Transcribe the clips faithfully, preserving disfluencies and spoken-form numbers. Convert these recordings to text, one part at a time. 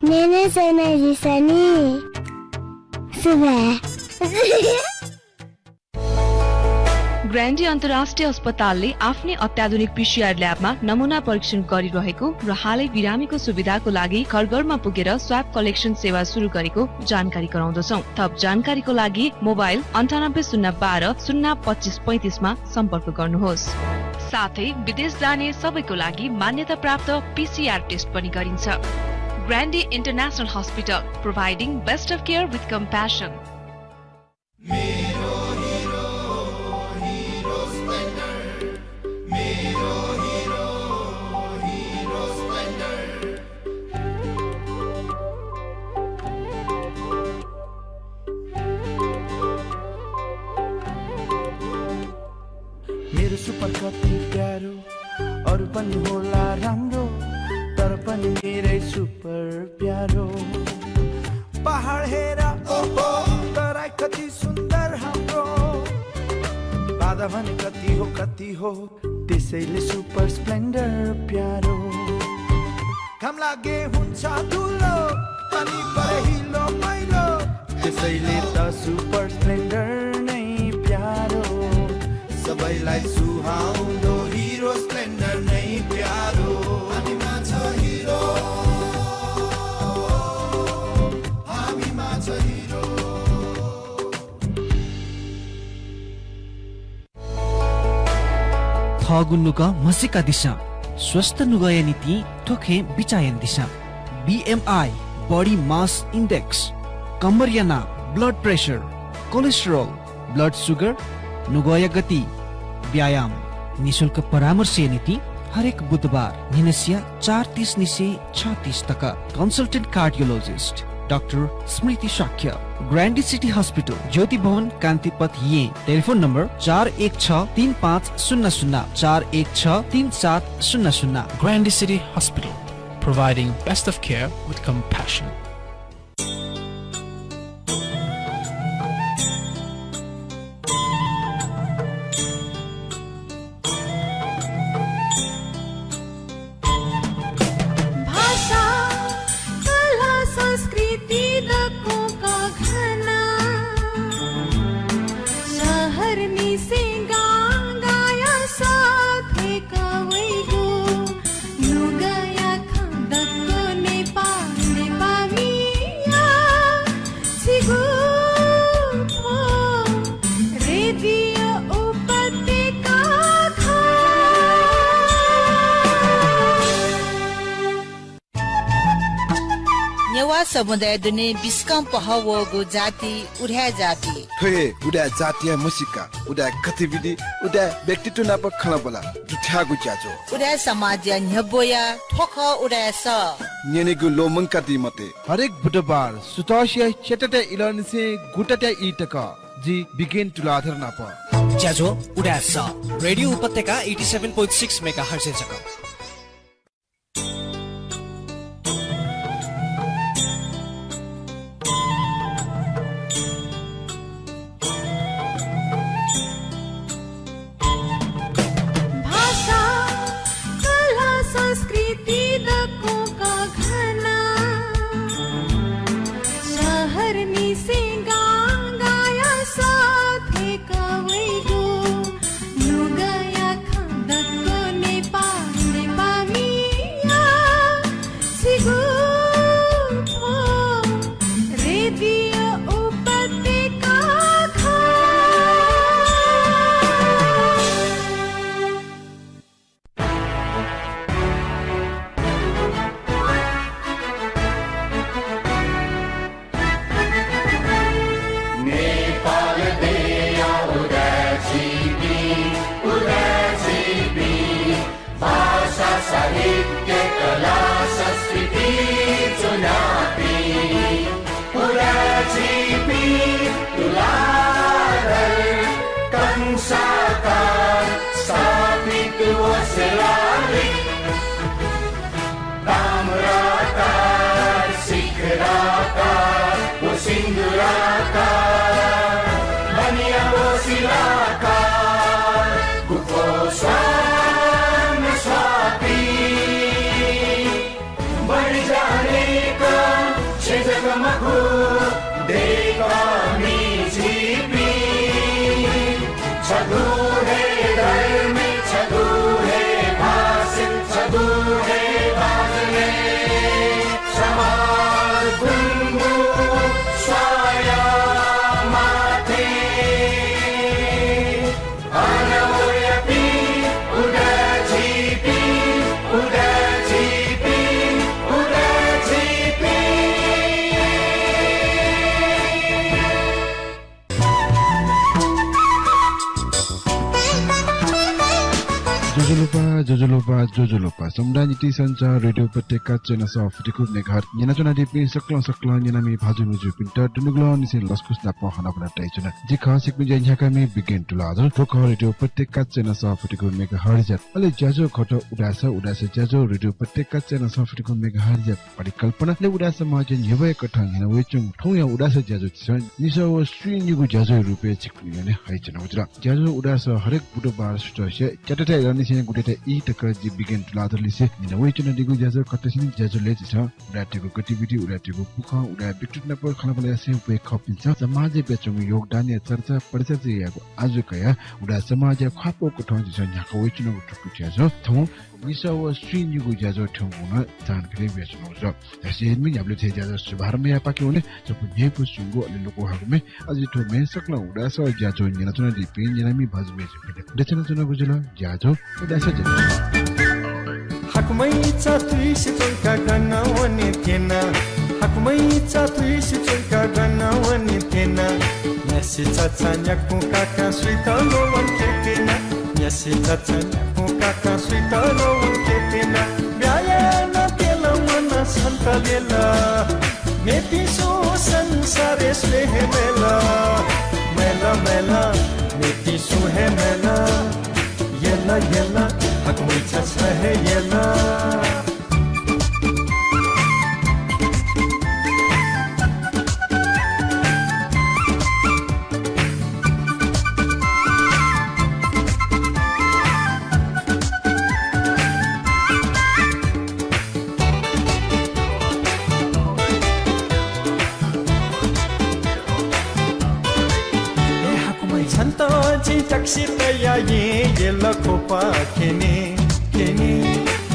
न्यने च्वनादिसँ नि। सुभाय्। ग्रान्डी अन्तर्राष्ट्रिय अस्पतालले आफ्नै अत्याधुनिक पीसीआर ल्याबमा नमुना परीक्षण गरिरहेको र हालै बिरामीको सुविधाको लागि घर घरमा पुगेर स्वाब कलेक्सन सेवा सुरु गरेको जानकारी गराउँदछौं। थप जानकारीको लागि मोबाइल अन्ठानब्बे शून्य बाह्र शून्य पच्चिस पैंतिसमा सम्पर्क गर्नुहोस्। साथै विदेश जाने सबैको लागि मान्यता प्राप्त पीसीआर टेस्ट पनि गरिन्छ। ग्रान्डी International Hospital, providing best of care with compassion. मेरो हिरो, हिरो स्प्लेन्डर, मेरो हिरो, हिरो स्प्लेन्डर। मेरो सुपर कति प्यारो, अरू पनि होला राम्रो, तर पनि मेरै सुपर प्यारो। पहाड हेर, ओहो, तराई कति सुन्दर हाम्रो। बाधा भने कति हो, कति हो, त्यसैले सुपर स्प्लेन्डर प्यारो। घाम लागे हुन्छ धुलो, पानी परे हिलो मैलो, त्यसैले त सुपर स्प्लेन्डर नै प्यारो। सबैलाई सुहाउँदो हिरो स्प्लेन्डर नै प्यारो। हामीमा छ हिरो, हामीमा छ हिरो। थःगु नुगः म्हसीकादिसँ। स्वस्थ नुगःया निंतिं थ्व खँय् बिचाः यानादिसँ। बीएमआई, बडी मास इन्डेक्स, कम्मरया नाप, blood pressure, cholesterol, blood sugar, नुगःया गति, व्यायाम। निशुल्क परामर्शया निंतिं हरेक बुधबार न्हिनसिया चार तीस निसें छ तीस तक। कन्सल्टेन्ट कार्डियोलोजिस्ट डाक्टर स्मृति शाक्य, ग्रान्डी सिटी हस्पिटल, ज्योति भवन, कान्तिपथ, येँ। टेलिफोन नम्बर चार एक छ तीन पाँच शून्य शून्य, चार एक छ तीन सात शून्य शून्य। Grande City Hospital, providing best of care with compassion. भाषा, कला, संस्कृति दक्वं का घना। शहर निसें गां गाया साथय् का वइगु। नुगःया खँ दक्व नेपाः, नेपाःमिया छिगु थ्व रेडियो उपत्यका खः। नेवाः समुदाय दुने बिस्कं पहः वःगु जाति उदाय् जाति। थ्व हे उदाय् जातिया म्हसीका, उदाय् गतिविधि, उदाय् व्यक्तित्व नाप खँल्हाबल्हा दुथ्याःगु ज्याझ्वः। उदाय् समाजया न्ह्यब्वया थ्व खः उदाय् सः। न्यनेगु ल्वःमंकादी मते। हरेक बुधबार सुथसिया च्यातातय् इलंनिसें गुतातय् ई तक जि बिगेन तुलाधर नाप। ज्याझ्वः उदाय् सः। रेडियो उपत्यका eighty seven point six megahertz-य् जक। भाषा, कला, संस्कृति दक्वं का घना। शहर निसें गां गाया साथय् का वइगु। नुगःया खँ दक्व नेपाः, दय्‌कःमि झीपिं छगू हे धर्मी, छगू हे भाषित, छगू हे बाजले समाज गुंगू स्वाया माथि। अन वयापिं उदाय् झीपिं, उदाय् झीपिं, उदाय् झीपिं। ज्वजलपा, ज्वजलपा, ज्वजलपा। समुदाय नीति सञ्चार रेडियो उपत्यका चय्‌न्हय् सफुतिकू मेगाहर्ट्ज न्यनाच्वनादीपिं सकलें सकलें न्यनामि भाजु मय्‌जुपिन्त दुनुगलंनिसें लसकुस नाप हनाबना तयाच्वना। जि खः सिक्किम ज्या न्ह्याकामि विज्ञान तुलाधर। थ्व खः रेडियो उपत्यका चय्‌न्हय् सफुतिकू मेगाहर्ट्ज। अले ज्याझ्वः खः उदाय् सः, उदाय् सः ज्याझ्वः रेडियो उपत्यका चय्‌न्हय् सफुतिकू मेगाहर्ट्ज परिकल्पना। अले उदाय् समाजया न्ह्यब्वया कथं न्ह्याना वयाच्वंगु थौंया उदाय् सः ज्याझ्वः झीसं निसः व स्वीनिगू ज्याझ्वःया रुपय् छिकपिनि न्ह्यःने हयाच्वनागु जुल। ज्याझ्वः उदाय् सः हरेक बुधबार सुथसिया च्याताताय् न्हिसं गुताताय् ई तक जि विज्ञान तुलाधरलिसे न्यना वयाच्वनादीगु ज्याझ्वः खःसिनि ज्याझ्वलय् झीसं उदाय्‌तय्‌गु गतिविधि, उदाय्‌तय्‌गु बुखँ, उदाय् व्यक्तित्व नाप खँल्हाबल्हा यासें वये खःपिन्सं समाजय् बियाच्वंगु योगदानया चर्चा परिचर्चा यायेगु आजु कयाः उदाय् समाजया ख्वाःपाः कथं झीसं न्ह्याका वयाच्वनागु थुगु ज्याझ्वः थौं निसः व स्वीनिगू ज्याझ्वः थ्यंगु नं जानकारी बियाच्वनागु जुल। धासें यःम्ह न्ह्याबलें थ्व ज्याझ्वः शुभारम्भ यायेपाखे वने छपु न्ह्यइपुसे च्वंगु अले लोकंह्वाःगु म्ये। अले थ्व म्ये सकलें उदाय् सः ज्याझ्वः न्यनाच्वनादीपिं न्यनामि भाजु मय्‌जुपिन्त देछानाच्वनागु जुल। ज्याझ्वः उदाय् सः ज्याझ्वः। हाकुमय् चातुइसे च्वंका गन वने त्यना। हाकुमय् चातुइसे च्वंका गन वने त्यना। न्यासि चाचा न्याकुं काकां सुइत ल्वःवंके त्यना। न्यासि चाचा न्याकुं काकां सुइत ल्वःवंके त्यना। ब्याहा यानाः त्यल मन छन्त लेल। मेपिं सुं संसारय् स्वये हे मयल। मयल, मयल, मेपिं सुं हे मयल। यल, यल, हाकुमय् चाचा हे यल। छन्त जिं ट्याक्सी तयाः येँ यल ख्वपा क्यने, क्यने।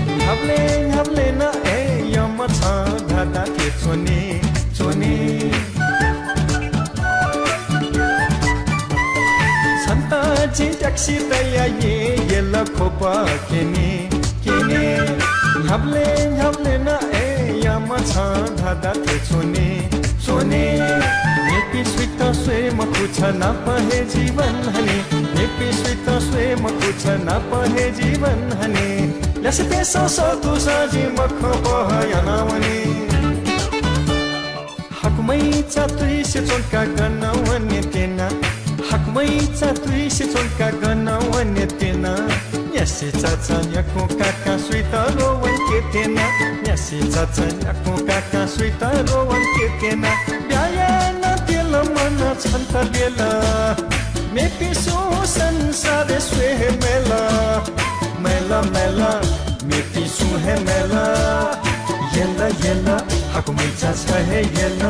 न्ह्याबलें न्ह्याबलें नं ए यःम्ह छ धाधाथें च्वने, च्वने। छन्त जिं ट्याक्सी तयाः येँ यल ख्वपा क्यने, क्यने। न्ह्याबलें न्ह्याबलें नं ए यःम्ह छ धाधाथें च्वने, च्वने। मेपिं सुइत स्वये मखु छ नाप हे जीवन हने। मेपिं सुइत स्वये मखु छ नाप हे जीवन हने। ल्यासेतय्‌सं सःतूसां जिं मखं पहः याना वने। हाकुमय् चातुइसे च्वंका गन वने त्यना। हाकुमय् चातुइसे च्वंका गन वने त्यना। न्यासि चाचा न्याकुं काकां सुइत ल्वःवंके त्यना। न्यासि चाचा न्याकुं काकां सुइत ल्वःवंके त्यना। ब्याहा यानाः त्यल मन छन्त लेल। मेपिं सुं संसारय् स्वये हे मयल। मयल, मयल, मेपिं सुं हे मयल। यल, यल, हाकुमय् चाचा हे यल।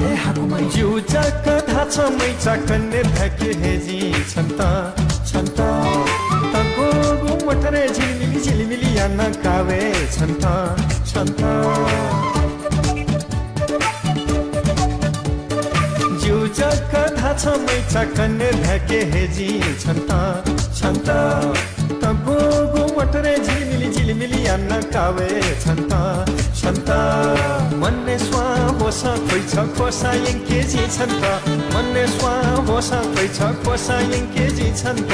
ए हाकुमय्। ज्यू जक धाःसा मय्चा कन्ने धाय्के हे जिं छन्त, छन्त। तग्गुगु मोटरय् झिलिमिलि झिलिमिलि यानाः का वये छन्त, छन्त। ज्यू जक धाःसा मय्चा कन्ने धाय्के हे जिं छन्त, छन्त। तग्गुगु मोटरय् झिलिमिलि झिलिमिलि यानाः का वये छन्त, छन्त। मनय् स्वां होसं ख्वइछ ख्वसां यंके जिं छन्त। मनय् स्वां होसं ख्वइछ ख्वसां यंके जिं छन्त।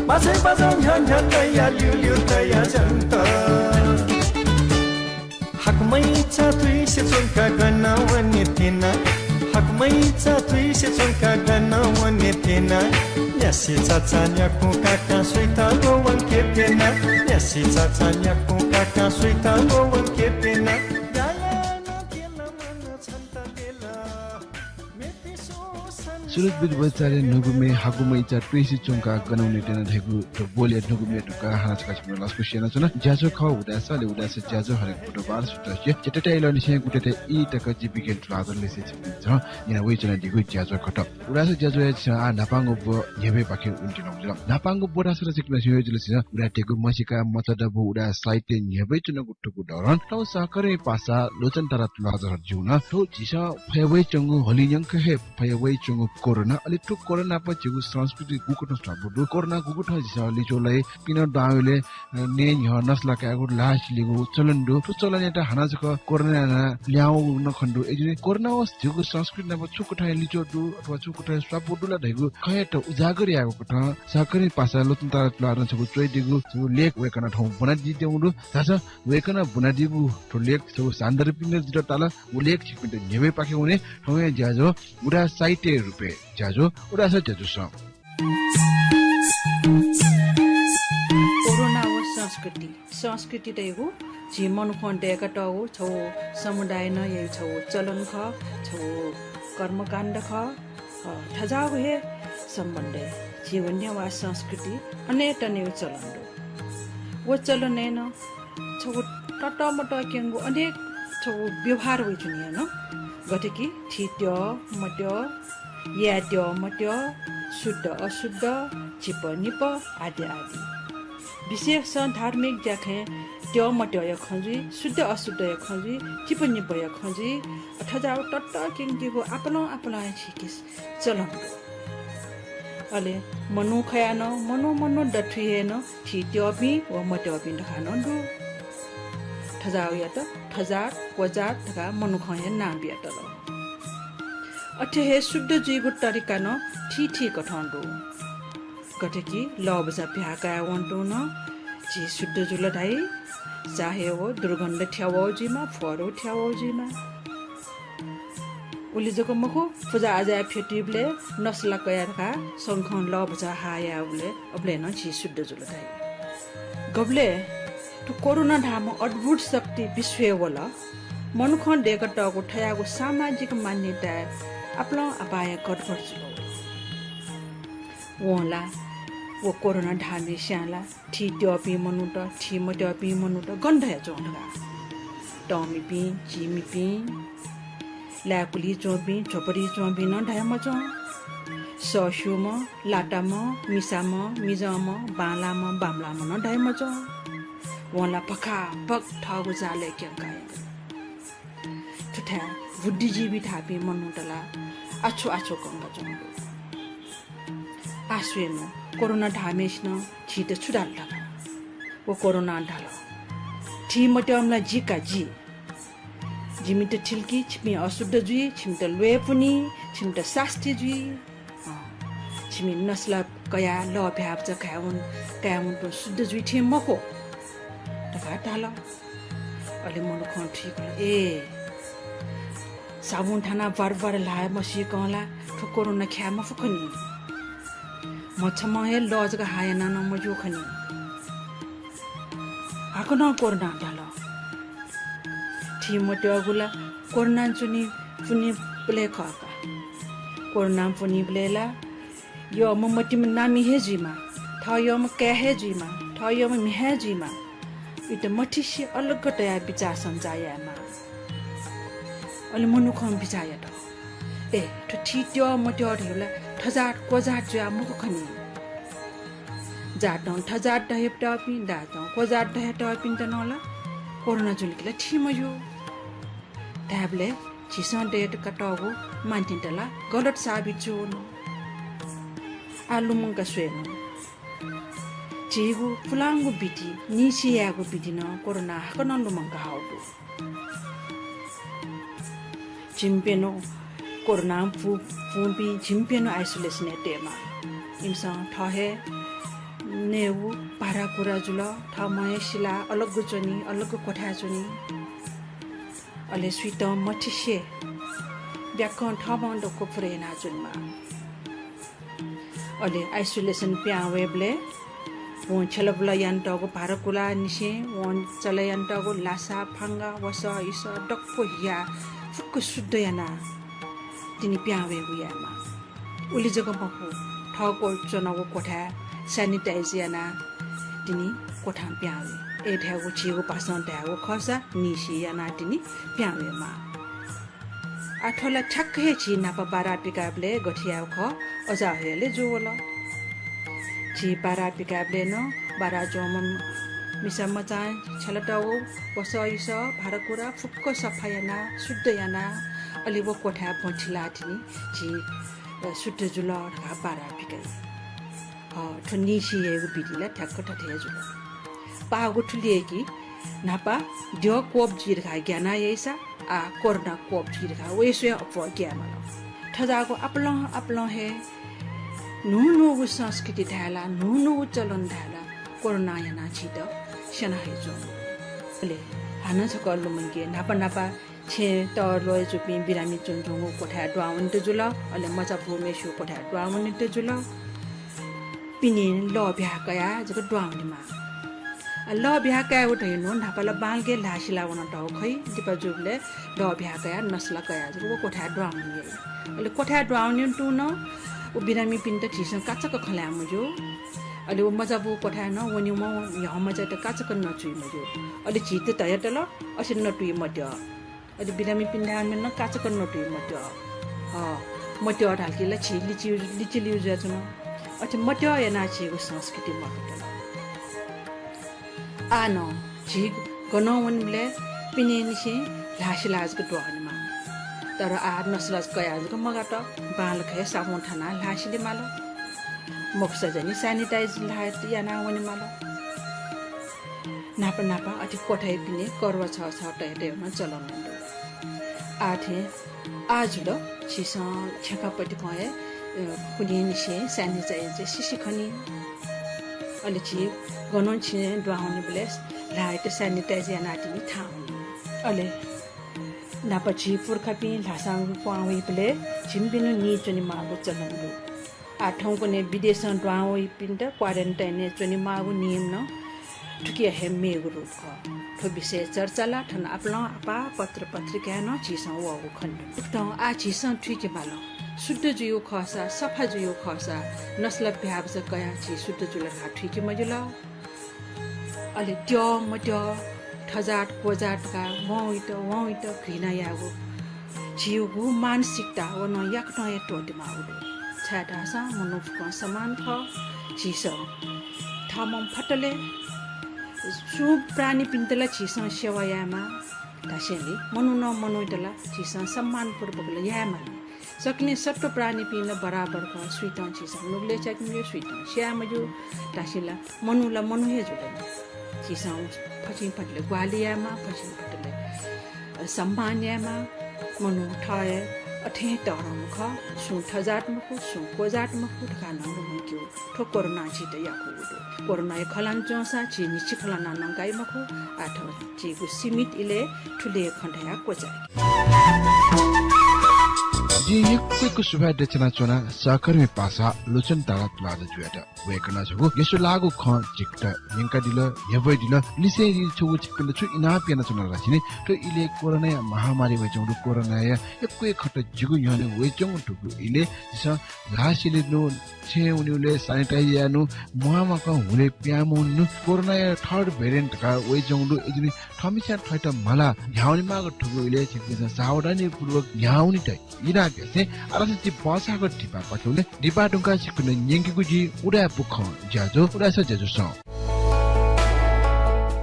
बाजं बाजं न्ह्यः न्ह्यः तया ल्यू ल्यू तया जन्त। हाकुमय् चातुइसे च्वंका गन वने त्यना। हाकुमय् मैचा तुइसे च्वंका गन वने त्यना। न्यासि चाचा न्याकुं काकां सुइत ल्ववंके त्यना। न्यासि चाचा न्याकुं काकां सुइत ल्ववंके त्यना। गाला न गेल मन छन्त गेल। मेपिसो सन सुरज विद्वज्याले न्हूगु म्ये हाकु मैचा तुइसे च्वंका गन वने त्यना धइगु थ्व बोलया न्हूगु म्ये धुंकाः हानं छकः छिकपिन्त लसकुस यानाच्वना। ज्याझ्वः खः उदाय् साले, उदाय् साले ज्याझ्वः हरेक बुधबार सुथसिया चेतता इलंनिसें गुँथेथाय् ई तक जि बिकेन तुलाधर लिसें छिकपिन्त न्यना वयाच्वनादीगु ज्याझ्वः खः। उदाय् साले ज्याझ्वःया झीसं आः न्हापांगु ब्व न्ह्यब्वय्‌पाखे वनेत्यनागु जुल। न्हापांगु ब्व धाःसा ला छिकपिन्सं स्यू हे जुल, झीसं उदाय् धइगु म्हसीका मचात ब्व उदाय् साहित्यय् न्ह्यब्वयाच्वना गुगु दौरान थौं सहकर्मी पासा लोचन तारा तुलाधर ज्युं नं थौं झीसं फयावयाच्वंगु हलिंन्यंक हे फयावयाच्वंगु कोरोना, अले थ्व कोरोनां नाप झीगु संस्कृति गुकथं स्वापू दु, कोरोना गुकथं झीसं लिच्वः लाइ, पिने दुहां वयेबलय्, अ, नये न्ह्यः नसला कायेगु, ल्हाः सिलेगु चलन दु। थ्व चलनयात हानं जक कोरोनां यानाः ल्याहां वःगु नं खने दु। अय्‌जूगुलिं कोरोनां व झीगु संस्कृति नाप छु कथं लिच्वः दु अथवा छु कथं स्वापू दु ला धइगु खँयात उजागर यायेगु कथं सहकर्मी पासा लोचन तारा तुलाधरं छगू च्वयादीगु छगू लेख वय्‌कलं थौं ब्वनादीत्यंगु दु। धाःसा वय्‌कलं ब्वनादीगु थ्व लेख छगू सान्दर्भिक नं जुइत ताल। व लेख छिकपिन्त न्ह्यब्वय्‌पाखे वने। थौंया ज्याझ्वः उदाय् साहित्यया रूपय् ज्याझ्वः उदाय् साले ज्याझ्वलय्। कोरोना व संस्कृति। संस्कृति धइगु झी मनुखं दय्‌कातःगु छगू समुदायं याइगु छगू चलन खः, छगू कर्मकाण्ड खः। अ, थज्याःगु हे सम्बन्धय् झीगु नेवाः संस्कृति अनेत नेगु चलन दु। व चलनय् नं छगू ततःमतः क्यंगु अनेक छगू व्यवहार वइच्वनी नं। गथे कि थी त्यः मत्यः, याये त्यः मत्यः, शुद्ध अशुद्ध, चिपनिप आदि आदि। विशेषं धार्मिक ज्याखँय् त्यः मत्यःया खँ जुइ, शुद्ध अशुद्धया खँ जुइ, चिपनिपया खँ जुइ। थज्याःगु ततः क्यंकेगु आपालं आपालं हे झीके चलन दु। अले मनू खयाः नं मनू मनू दथुइ हे नं थी त्यःपिं व मत्यःपिं धकाः नं दु। थज्याःगुयात थजात, क्वजात धकाः मनुखं हे नां बियातल। अथे हे शुद्ध जुइगु तरिका नं थीथी कथं दु। गथे कि लःभचा ब्याहा कयावंतुं नं झी शुद्ध जुल धाइ, चाहे व दुर्गन्ध थ्यावः जुइमा, फोहोर थ्यावः जुइमा। उलि जक मखु, पुजा आजाय् फ्यतुइबलय् नसला कयाः धकाः शंखं लःभचा हाः यायेबलय् अबलय् नं झी शुद्ध जुल धाइ। गबलय् थ्व कोरोना धाःम्ह अद्भुत शक्ति विश्वय् वल, मनुखं दय्‌कातःगु थज्याःगु सामाजिक मान्यताय् आपालं आपाः हे गडबड जुल। वं ला व कोरोना धाःम्हेस्यां ला थी त्यःपिं मनूत, थी मत्यःपिं मनूत गन धयाच्वं धकाः। तःमिपिं, चीमिपिं, लाय्‌कुलिइ च्वंपिं, झ्वपडिइ च्वंपिं नं धयामच्वं। सःस्यूम्ह, लाताम्ह, मिसाम्ह, मिजंम्ह, बांलाःम्ह, बांमलाःम्ह नं धयामच्वं। वं ला भकाभक थःगु जालय् क्यंकाः यंकल। थुथाय् बुद्धिजीवी धाःपिं मनूत ला आछु आछु कंकाच्वंगु। आः स्वयेनु, कोरोना धाःम्हेसिनं झीत छु धाल धकाः? व कोरोनां धाल, थी मत्यःम्ह ला जि का, जि। जिमित थिल कि छिपिं अशुद्ध जुइ, छिमित ल्वय् पुनी, छिमित सास्ती जुइ। अँ, छिमि नसला कयाः लः भ्याःभचा कायेवं, कायेवंतुं शुद्ध जुइ थें मखु धकाः धाल। अले मनुखं थुइकल, ए, साबुन थानाः बार बार ल्हाये मसीकं ला थ्व कोरोना ख्याये मफु खनी। म्ह छम्हं हे लः जक हाः यानाः नं मज्यू खनी। हाकनं कोरोनां धाल, थी मत्यःगु ला कोरोनां च्वनी पुनिबलय् खः का। कोरोनां पुनिबलय् ला यःम्ह मतिम्ह नामि हे जुइमा, थः यःम्ह काय् हे जुइमा, थः यःम्ह म्ह्याय् हे जुइमा। उइत मथिसे अलग तयाः बिचाः सञ्चार यायेमाः। अले मनुखं बिचाः यात, ए, थ्व थी त्यः मत्यः धइगु ला थजात क्वजात जुयाः मखु खनी। जातं थजात धयातःपिं, दातं क्वजात धयातःपिन्त नं ला कोरोना जुल कि ला थी मज्यू। धायेबलय् झीसं दय्कातःगु मान्यता ला गलत साबित जुइ वन। आः लुमंका स्वयेनु। झीगु पुलांगु विधि, नीसे यायेगु विधि नं कोरोनां हाकनं लुमंका हःगु दु। झिंप्यन्हु कोरोनां पु-, पुंपिं झिंप्यन्हु isolation-य् तयेमाः। इमिसं थः हे नयेगु भाराकुरा जुल, थःम्हं हे सिलाः अलग च्वनी, अलग क्वथाय् च्वनी। अले सुइतं मथिसे याकं थःम्हं दक्व पुरे यानाच्वनेमाः। अले isolation पिहां वयेबलय् वं छ्यलाबुला यानातःगु भाराकुरानिसें वं चले यानातःगु लासा, फांगा, वसः, इसः दक्व हियाः फुक्क शुद्ध यानाः तिनि पिहां वयेगु यायेमाः। उलि जक मखु, थःगु च्वनागु क्वथाय् sanitize यानाः तिनि क्वथां पिहां वये। अय् धायेगु झीगु भाषां धायेगु खःसा निसें यानाः तिनि पिहां वयेमाः। आः थ्व ला ठ्याक्क हे झी न्हापा बारा पिकायेबलय् गथे यायेगु खः, अज्याःगु हे ले जूवल। झी बारा पिकायेबलय् नं बारा च्वंम्ह मिसा मचां छ्यलातःगु वसः इसः भाराकुरा फुक्क सफा यानाः, शुद्ध यानाः, अले व क्वथाय् भ्वं थिलाः तिनि झी, अ, शुद्ध जुल धकाः बारा पिकाइ। हँ, थ्व निसें याइगु विधि ला ठ्याक्क थथे हे जुल। पाःगु थुलि हे कि न्हापा द्यः कोप जुइ धकाः ग्यानाः याइसा, आः कोरोना कोप जुइ धकाः वये स्वयां अप्वः ग्याये माल। थज्याःगु आपालं आपालं हे न्हू न्हूगु संस्कृति धाये ला, न्हू न्हूगु चलन धाये ला, कोरोनां यानाः झीत स्यना हे च्वंगु। अले हानं छकः लुमंके, न्हापा न्हापा छेँय् तःल्वय् जूपिं बिरामी च्वनाच्वंगु क्वथाय् दुहां वनेत जुल, अले मचा बूम्हय्सिगु क्वथाय् दुहां वनेत जुल। पिने लः ब्याहा कयाः जक दुहां वनेमाः। आ, लः ब्याहा कायेगु धइगु न्हापा ला बांलाक ल्हाः सिला वनातःगु खइ, दिपा जूबलय् लः ब्याहा कयाः नसला कयाः जक व क्वथाय् दुहां वने याइ। अले क्वथाय् दुहां वनेतुं नं व बिरामीपिन्त झीसं काचाक्क खँ ल्हाये मज्यू। अले व मचा बूगु क्वथाय् नं वनीम्ह न्ह्यः मचायात काचाक्क नचुइ मज्यू। अले झीत धयातल, अथे नतुइ मत्यः। अले बिरामीपिन्त नं काचाक्क नतुइ मत्यः। हँ, मत्यः धाल कि ला झी लिचि, लिचिलिउ जुयाच्वन। अथे मत्यः यानाः झीगु संस्कृति मदुतल। आः नं झी गनं वनेबलय् पिनेनिसें ल्हाः सिलाः जक दुहां वनेमाः। तर आः नसला कयाः जक मगात, बांलाक हे साबुन थानाः ल्हाः सिले माल। मखुसा जनि sanitize ल्हाः यानाः वने माल। न्हापा न्हापा अथे क्वथाय् पिने करुवा छः छः तये तयेगु नं चलन दु। आः थें आः जुल, झीसं छेँखा पतिकं हे, अ, कुन्हय्निसें sanitize सिसि खनी। अले झी गनं छेँय् दुहां वनेबलय् ल्हाःयात sanitize यानाः तिनि थाहां वनी। अले न्हापा झी पुर्खापिं ल्हासां क्वहां वइबलय् झिंपिनिगु नीच्वनेमाःगु चलन दु। आः थौंकन्हय् विदेशं दुहां वइपिन्त quarantine-य् च्वनेमाःगु नियम नं थुकिया हे मेगु रूप खः। थ्व विषयय् चर्चा ला थन आपालं आपाः पत्र पत्रिकाय् नं झीसं वःगु खने दु। उकथं आः झीसं थुइके माल, शुद्ध जुइगु खःसा, सफा जुइगु खःसा, नसला भ्याबचा कयाः झी शुद्ध जुल धकाः थुइके मज्यू ला? अले त्यः मत्यः, थजात क्वजात धकाः वंवइत वंवइत घृणा यायेगु झीगु मानसिकता व नं याकनं हे त्वःतेमाःगु दु। छाय्धाःसा मनू फुक्कं समान खः। झीसं थःम्हं फतले सुं प्राणीपिन्त ला झीसं सेवा यायेमाः धासेंलि मनुखं मनूयात ला झीसं सम्मानपूर्वक ला यायेमाः नि। सकलें सत्त्व प्राणीपिं ला बराबर खः, सुइतं झीसं नुगलय् च्याके मज्यू, सुइतं स्याये मज्यू धासें ला मनू ला मनू हे जुल नि। झीसं फसिं फतले ग्वाहालि यायेमाः, फसिं फतले, अ, सम्मान यायेमाः। मनू थः हे अथें तःधंम्ह खः, सुं थजात मखु, सुं क्वजात मखु धकाः नं लुमंकेगु। थ्व कोरोनां झीत याकूगु दु। कोरोनाया खँ ल्हानाच्वंसा झी न्हिच्छि खँ ल्हानाः नं गाइ मखु। आः थौं झीगु सीमित इलय् थुलि हे खँ धयाः क्वचाय्के। जिं यक्व यक्व सुभाय् देछानाच्वना सहकर्मी पासा लोचन तारा तुलाधरजुयात। वय्कलं छगू यशस्वी लाःगु खँ झीत न्यंकादिल, न्ह्यब्वयादिल। लिसें जिं छगू छिकपिन्त छु इनाप यानाच्वना धाःसा नि, थ्व इलय् कोरोनाया महामारी वयाच्वंगु दु, कोरोनाया यक्व यक्व खँ जिगु न्ह्यःने वयाच्वंगु दु। इलय् झीसं ल्हाः सिलेनु, छेँय् वनेबलय् sanitize यायेनु, म्वाःमाकं हुलय् पिहां मवनेनु, कोरोनाया third variant धकाः वयाच्वंगु दु। अय्जूगुलिं थःम्हस्यां थःत म्हालाः न्ह्याः वनेमाःगु थुगु इलय् छिकपिन्सं सावधानीपूर्वक न्ह्याः वनेत इनाप यासें आः धाःसा झी बहःसागः दिपापाखे वने। दिपा धुंकाः छिकपिन्त न्यंकेगु जिं उदाय् पुखं ज्याझ्वः, उदाय् सः ज्याझ्वलय्।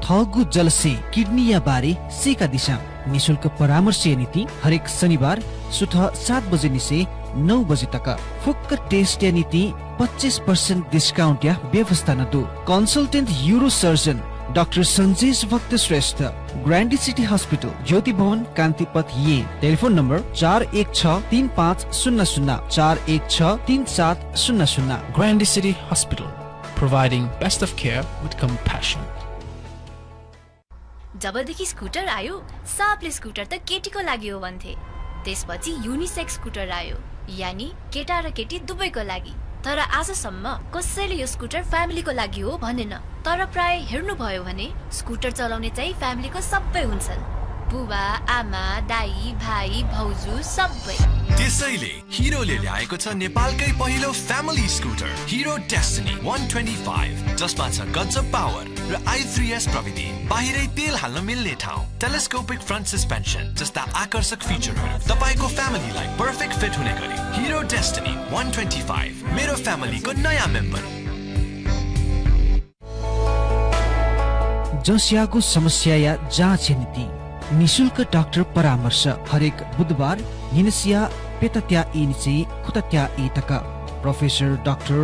थःगु जलस्यें किडनीया बारे सीकादिसँ। निशुल्क परामर्शया निंतिं हरेक शनिबार सुथ सात बजेनिसें नौ बजे तक। फुक्क test-या निंतिं पच्चिस percent discount-या व्यवस्था नं दु। Consultant urosurgeon डाक्टर सन्जेश भक्त श्रेष्ठ, ग्रान्डी सिटी हस्पिटल, ज्योति भवन, कान्तिपथ, येँ। टेलिफोन नम्बर चार एक छ तीन पाँच शून्य शून्य, चार एक छ तीन सात शून्य शून्य। Grande City Hospital, providing best of care with compassion. जबदेखि स्कुटर आयो, सबले स्कुटर त केटीको लागि हो भन्थे। त्यसपछि युनिसेक्स स्कुटर आयो, यानी केटा र केटी दुवैको लागि। तर आजसम्म कसैले यो स्कुटर फ्यामिलीको लागि हो भनेन। तर प्राय हेर्नुभयो भने स्कुटर चलाउने चाहिँ फ्यामिलीको सबै हुन्छन्, बुबा, आमा, दाइ, भाइ, भाउजू सबै। त्यसैले हिरोले ल्याएको छ नेपालकै पहिलो फ्यामिली स्कुटर हिरो डेस्टिनी वान ट्वेन्टी फाइभ, जसमा छ गजब पावर र आई थ्री एस प्रविधि। बाहिरै तेल हाल्न मिल्ने ठाउँ, टेलिस्कोपिक फ्रन्ट सस्पेन्सन जस्ता आकर्षक फिचरहरू, तपाईंको फ्यामिलीलाई पर्फेक्ट फिट हुने गरी। हिरो डेस्टिनी वान ट्वेन्टी फाइभ, मेरो फ्यामिलीको नयाँ मेम्बर। जसयागु समस्याया जाँचया निंतिं निशुल्क डाक्टर परामर्श हरेक बुधबार न्हिनसिया प्यतात्या ई निसें खुतात्या ई तक। प्रोफेसर डाक्टर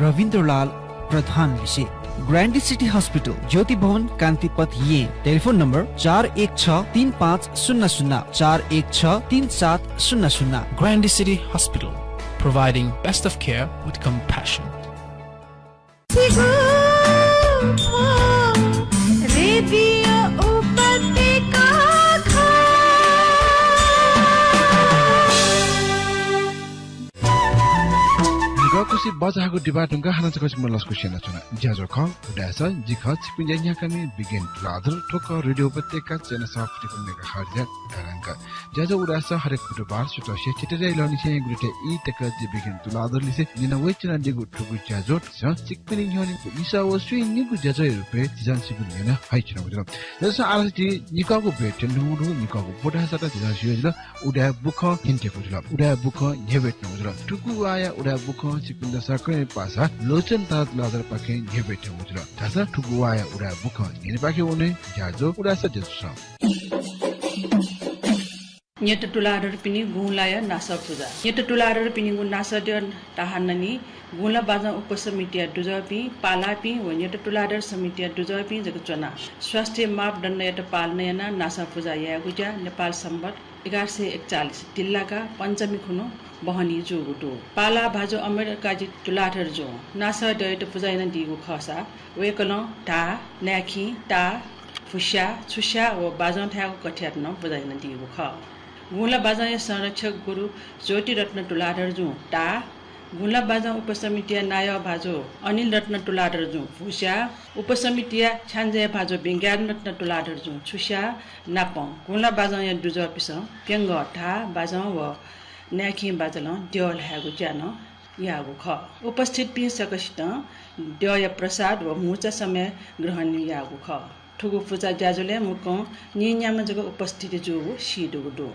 रविन्द्रलाल प्रधान लिसे। ग्रान्डी सिटी हस्पिटल, ज्योति भवन, कान्तिपथ, येँ। टेलिफोन नम्बर चार एक छ तीन पाँच शून्य शून्य, चार एक छ तीन सात शून्य शून्य। Grande City Hospital, providing best of care with compassion. Radio उपत्यका खः। निगः खुसी बचाःगु दिबा धुंकाः हानं छकः छिकपिनि लसकुस यानाच्वना। ज्याझ्वः खः उदाय् सः, जि खः छिकपिनि ज्या न्ह्याकामि बिगेन तुलाधर। थ्व खः रेडियो उपत्यका चय्न्हय् सः फुति मेगाहर्जया तरंग। ज्याझ्वः उदाय् सः हरेक बुधबार सुथसिया चीधिचाःया लःनिसें गुलिथय् ई तक जि बिगेन तुलाधर लिसे न्यना वयाच्वनादीगु थुगु ज्याझ्वः झीसं छिकपिनि न्ह्यःने लिसः व स्वीनिगू ज्याझ्वःया रुपय् झीसं छिकपिनि न्ह्यःने हयाच्वनागु जुल। जसं आः ला झी निकःगु ब्वय् थ्यनेधुंगु दु, निकःगु ब्व धाःसा त झीसं स्यू जुल, उदाय् बुखँ न्यनेत्यंगु जुल, उदाय् बुखँ न्ह्यब्वयेत्यंगु जुल। थुगु वाःया उदाय् बुखँ छिकपिन्त सकलें पासा लोचन दास तुलाधरपाखें न्ह्यब्वयेत्यंगु जुल। धाःसा थुगु वाःया उदाय् बुखँ न्यनेपाखे वने ज्याझ्वः उदाय् सः ज्याझ्वलय्। न्यत तुलाधरपिनि गुँलाया नासः पुजा। न्यत तुलाधरपिनिगु नासः द्यः ताहाननी गुँला बाजं उपसमितिया दुजःपिं, पालापिं व न्यत तुलाधर समितिया दुजःपिं जक च्वनाः स्वास्थ्य मापदण्डयात पालना यानाः नासः पुजा यायेगु ज्या नेपाल संवत् एघार सय एकचालिस दिल्लागा पञ्चमी खुन्हु बहनी जूगु दु। पाला भाजु अमरकाजी तुलाधरजुं नासः द्यःयात पुजा यानादीगु खःसा वय्कलं धाः, नाय्खिं, ताः, भुस्याः, छुस्याः व बाजं थायेगु कथंयात नं पुजा यानादीगु खः। गुँला बाजंया संरक्षक गुरु ज्योतिरत्न तुलाधरजुं ताः, गुँला बाजं उपसमितिया नायः भाजु अनिल रत्न तुलाधरजुं भुस्याः, उपसमितिया छ्याञ्जे भाजु विज्ञान रत्न तुलाधरजुं छुस्याः नापं गुँला बाजंया दुजःपिसं प्यंगः धाः, बाजं व नाय्खिं बाजलं द्यः ल्हायेगु ज्या नं याःगु खः। उपस्थितपिं सकसितं द्यःया प्रसाद व म्हुचा समय ग्रहण याःगु खः। थुगु पुजा ज्याझ्वलय् मुक्कं नीन्याम्ह जक उपस्थिति जूगु सीदुगु दु।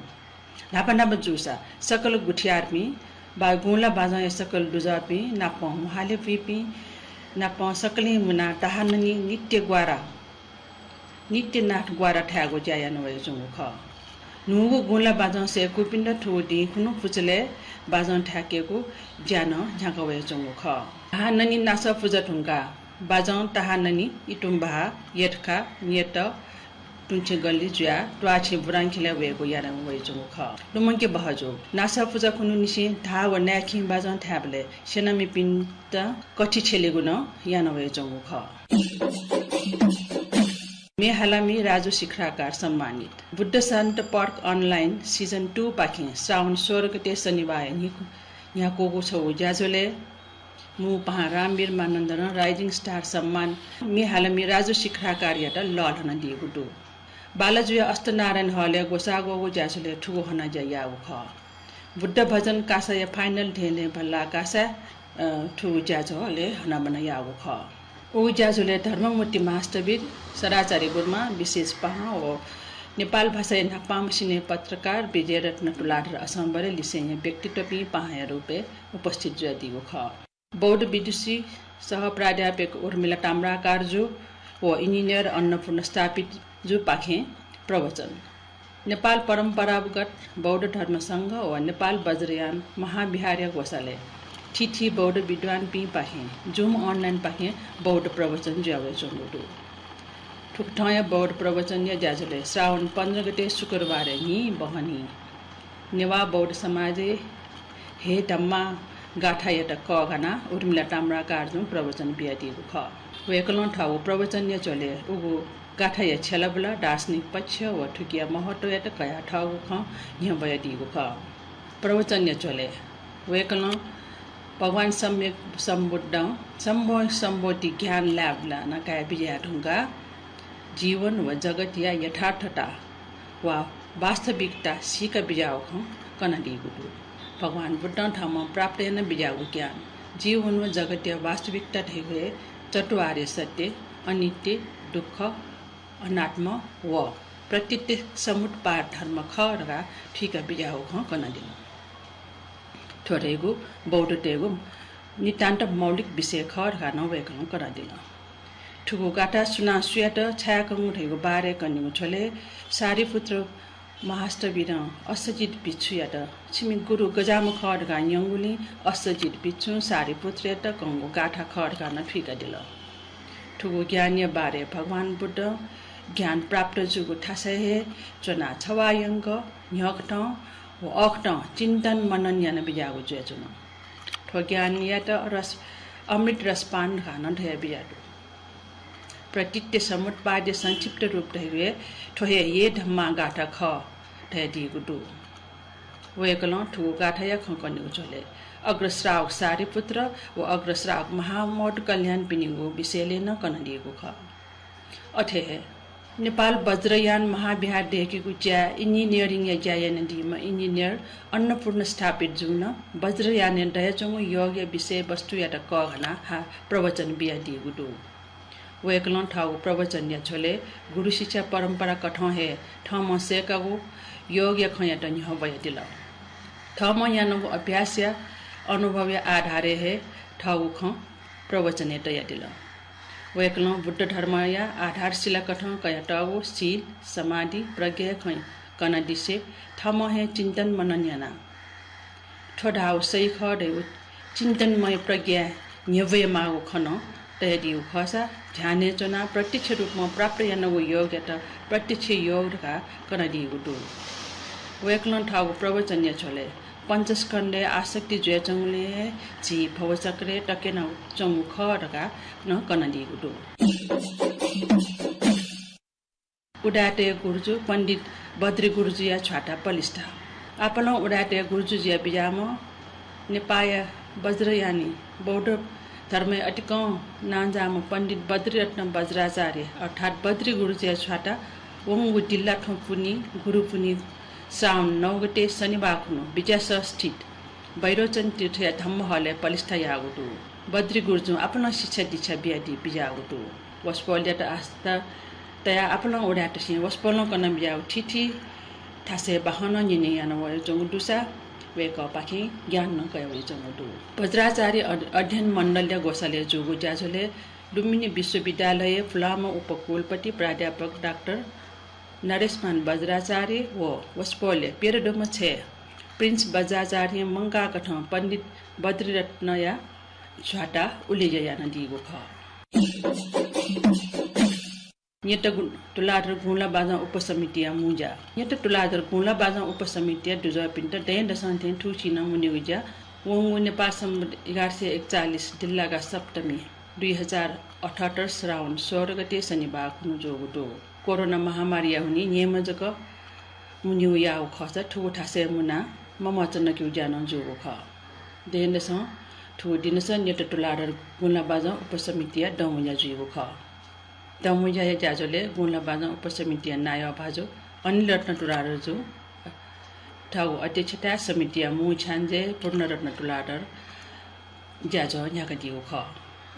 न्हापा न्हापा जूसा सकल गुथियारपिं, बा-, गुँला बाजंया सकल दुजःपिं नापं म्हाले पुइपिं नापं सकलें मुनाः ताहाननी नित्य ग्वारा, नित्यनाथ ग्वारा थायेगु ज्या याना वयाच्वंगु खः। न्हूगु गुँला बाजं सय्कूपिन्त थुगु दिं खुन्हु पुचलय् बाजं थाय्केगु ज्या नं न्ह्याका वयाच्वंगु खः। ताहाननी नासः पुजा धुंकाः बाजं ताहाननी, इतुम्बहा, यतखा, न्यत, तुंछेँ गल्ली जुयाः त्वाःछेँ बुरांखेलय् वयेगु याना वयाच्वंगु खः। लुमंके बहःजू। नासः पुजा खुन्हु निसें धाः व नाय्खिं बाजं थायेबलय् स्यनामिपिन्त कथि छ्यलेगु नं याना वयाच्वंगु खः। म्ये हालामि राजु शिखराकार सम्मानित। बुद्ध शान्त पर्क अनलाइन सिजन टू पाखें श्रावण सोह्र गते शनिबाःया न्हि-, न्ह्याकूगु छगू ज्याझ्वलय् मू पाहां रामवीर मानन्धरं राइजिङ स्टार सम्मान म्ये हालामि राजु शिखराकारयात लःल्हानादीगु दु। बालाजुया अष्टनारायण हलय् ग्वसाः ग्वःगु ज्याझ्वलय् थुगु हनाज्या याःगु खः। बुद्ध भजन कासाया फाइनल धेंधें भल्ला कासाय्, अ, थुगु ज्याझ्वलय् हनाबना याःगु खः। उगु ज्याझ्वलय् धर्ममूर्ति महास्थविर, सदाचार्य गुरुमां विशेष पाहां व नेपाल भाषाया न्हापांम्ह सिने पत्रकार विजयरत्न तुलाधर असंबरे लिसेंया व्यक्तित्वपिं पाहांया रूपय् उपस्थित जुयादीगु खः। बौद्ध विदुषी सह प्राध्यापक उर्मिला ताम्राकारजु व इन्जिनियर अन्नपूर्ण स्थापितजुपाखें प्रवचन। नेपाल परम्परागत बौद्ध धर्म संघ व नेपाल वज्रयान महाविहारया ग्वसालय् थीथी बौद्ध विद्वानपिंपाखें Zoom online पाखें बौद्ध प्रवचन जुयावयाच्वंगु दु। थुकथंया बौद्ध प्रवचनया ज्याझ्वलय् श्रावण पन्ध्र गते शुक्रबारया न्हि बहनी नेवाः बौद्ध समाजय् हे धम्मा गाथायात कःघानाः उर्मिला ताम्राकारजुं प्रवचन बियादीगु खः। वय्कलं थःगु प्रवचनया झ्वलय् उगु गाथाया छ्यलाबुला, दार्शनिक पक्ष व थुकिया महत्वयात कयाः थःगु खँ न्ह्यब्वयादीगु खः। प्रवचनया झ्वलय् वय्कलं भगवान सम्यक सम्बुद्धं सम्बो-, सम्बोधि ज्ञान लाय् बिज्यानाः काये बिज्याये धुंकाः जीवन व जगतया यथार्थता वा वास्तविकता सीका बिज्याःगु खँ कनादीगु दु। भगवान बुद्धं थःम्हं प्राप्त याना बिज्याःगु ज्ञान जीवन व जगतया वास्तविकता धइगु हे चतुरार्य सत्य, अनित्य, दुःख, अनात्म व प्रकृति समुत्पाद धर्म खः धकाः थुइका बिज्याःगु खँ कनादिल। थ्व धइगु बौद्धतय्गु नितान्त मौलिक विषय खः धकाः नं वय्कलं कनादिल। थुगु गाथा सुनां सुयात छाय्कंगु धइगु बारे कनीगु झ्वलय् सारिपुत्र महास्थविरं अश्वजित भिक्षुयात छिमि गुरु गज्याःम्ह खः धकाः न्यंगुलिं अश्वजित भिक्षुं सारिपुत्रयात कंगु गाथा खः धकाः नं थुइकादिल। थुगु ज्ञानया बारे भगवान बुद्ध ज्ञान प्राप्त जूगु थासय् हे च्वनाः छवाः यंक न्ह्यःकथं व अःकथं चिन्तन मनन याना बिज्याःगु जुयाच्वन। थ्व ज्ञानयात रस, अमृत रसपान धकाः नं धया बिज्याःगु दु। प्रकृति समुत्पादया संक्षिप्त रूप धइगु हे थ्व हे ये धम्मा गाथा खः धयादीगु दु। वय्कलं थुगु गाथाया खँ कनेगु झ्वलय् अग्रश्रावक सारिपुत्र व अग्रश्रावक महामौद्गल्यायनपिनिगु विषयलय् नं कनादीगु खः। अथे हे नेपाल वज्रयान महाविहार दय्केगु ज्याय् engineering या ज्या यानादीम्ह engineer अन्नपूर्ण स्थापितजुं नं वज्रयानय् दयाच्वंगु योगया विषयवस्तुयात कःघानाः हा प्रवचन बियादीगु दु। वय्कलं थःगु प्रवचनया झ्वलय् गुरु शिक्षा परम्परा कथं हे थःम्हं सय्कागु योगया खँयात न्ह्यब्वयादिल। थःम्हं यानागु अभ्यासया अनुभवया आधारय् हे थःगु खँ प्रवचनय् तयादिल। वय्कलं बुद्ध धर्मया आधारशिला कथं कयातःगु शील, समाधि, प्रज्ञाया खँ कनादिसें थःम्हं हे चिन्तन मनन यानाः थ्व धाःगु सही खः धइगु चिन्तनमय प्रज्ञा न्ह्यब्वयेमाःगु खँ नं तयादीगु खःसा ध्यानय् च्वनाः प्रत्यक्ष रूपं प्राप्त यानागु योगयात प्रत्यक्ष योग धकाः कनादीगु दु। वय्कलं थःगु प्रवचनया झ्वलय् पञ्चस्कन्धय् आसक्ति जुयाच्वंगुलिं हे झी भवचक्रय् तक्यनाच्वंगु खः धकाः नं कनादीगु दु। उदाय्‌तय् गुरुजु पण्डित बद्री गुरुजुया छ्वाता पलिस्था। आपालं उदाय्‌तय् गुरुजु जुया बिज्याःम्ह नेपाःया वज्रयानी बौद्ध धर्मय् अतिकं नांजाःम्ह पण्डित बद्रीरत्न वज्राचार्य अर्थात् बद्री गुरुजुया छ्वाता वंगु दिल्लाथ्वँ पुन्हि, गुरु पुन्हि, श्रावण नौ गते शनिबाः खुन्हु बिज्यासः स्थित वैरोचन तीर्थया धम्महलय् पलिस्था याःगु दु। बद्री गुरुजुं आपालं शिक्षा दीक्षा बियादी बिज्याःगु दु। वसपोलयात आस्था तयाः आपालं उदाय्‌तय्‌सं वसपोलं कना बिज्याःगु थीथी थासय् बाखं नं न्यने याना वयाच्वंगु दुसा वय्‌कःपाखें ज्ञान नं कया वयाच्वंगु दु। वज्राचार्य अध-, अध्ययन मण्डलया ग्वसालय् जूगु ज्याझ्वलय् लुम्बिनी विश्वविद्यालयया पुलांम्ह उपकुलपति प्राध्यापक डाक्टर नरेशमान वज्राचार्य व वसपोलया पेरेदुम्ह छय् प्रिन्स वज्राचार्यं मंकाः कथं पण्डित बद्रीरत्नया छ्वाता उलेज्या यानादीगु खः। न्यत गु-, तुलाधर गुँला बाजं उपसमितिया मुँज्या। न्यत तुलाधर गुँला बाजं उपसमितिया दुजःपिन्त दँय्‌दसं थें थुगुसी नं मुनेगु ज्या। वंगु नेपाल सम्बत एघार सय एकचालिस दिल्लागा सप्तमी दुई हजार अठहत्तर श्रावण सोह्र गते शनिबाः खुन्हु जूगु दु। कोरोना महामारीया हुनिं न्येमा जक मुनेगु याःगु खःसा थुगु थासय् मुनाः ममचा नकेगु ज्या नं जूगु खः। दँय्‌दसं थुगु दिनस न्यत तुलाधर गुँला बाजं उपसमितिया दँमुँज्या जुइगु खः। दँमुँज्याया ज्याझ्वलय् गुँला बाजं उपसमितिया नायः भाजु अनिल रत्न तुलाधरजुं थःगु अध्यक्षताय् समितिया मू छ्याञ्जे पूर्णरत्न तुलाधर ज्याझ्वः न्ह्याकादीगु खः।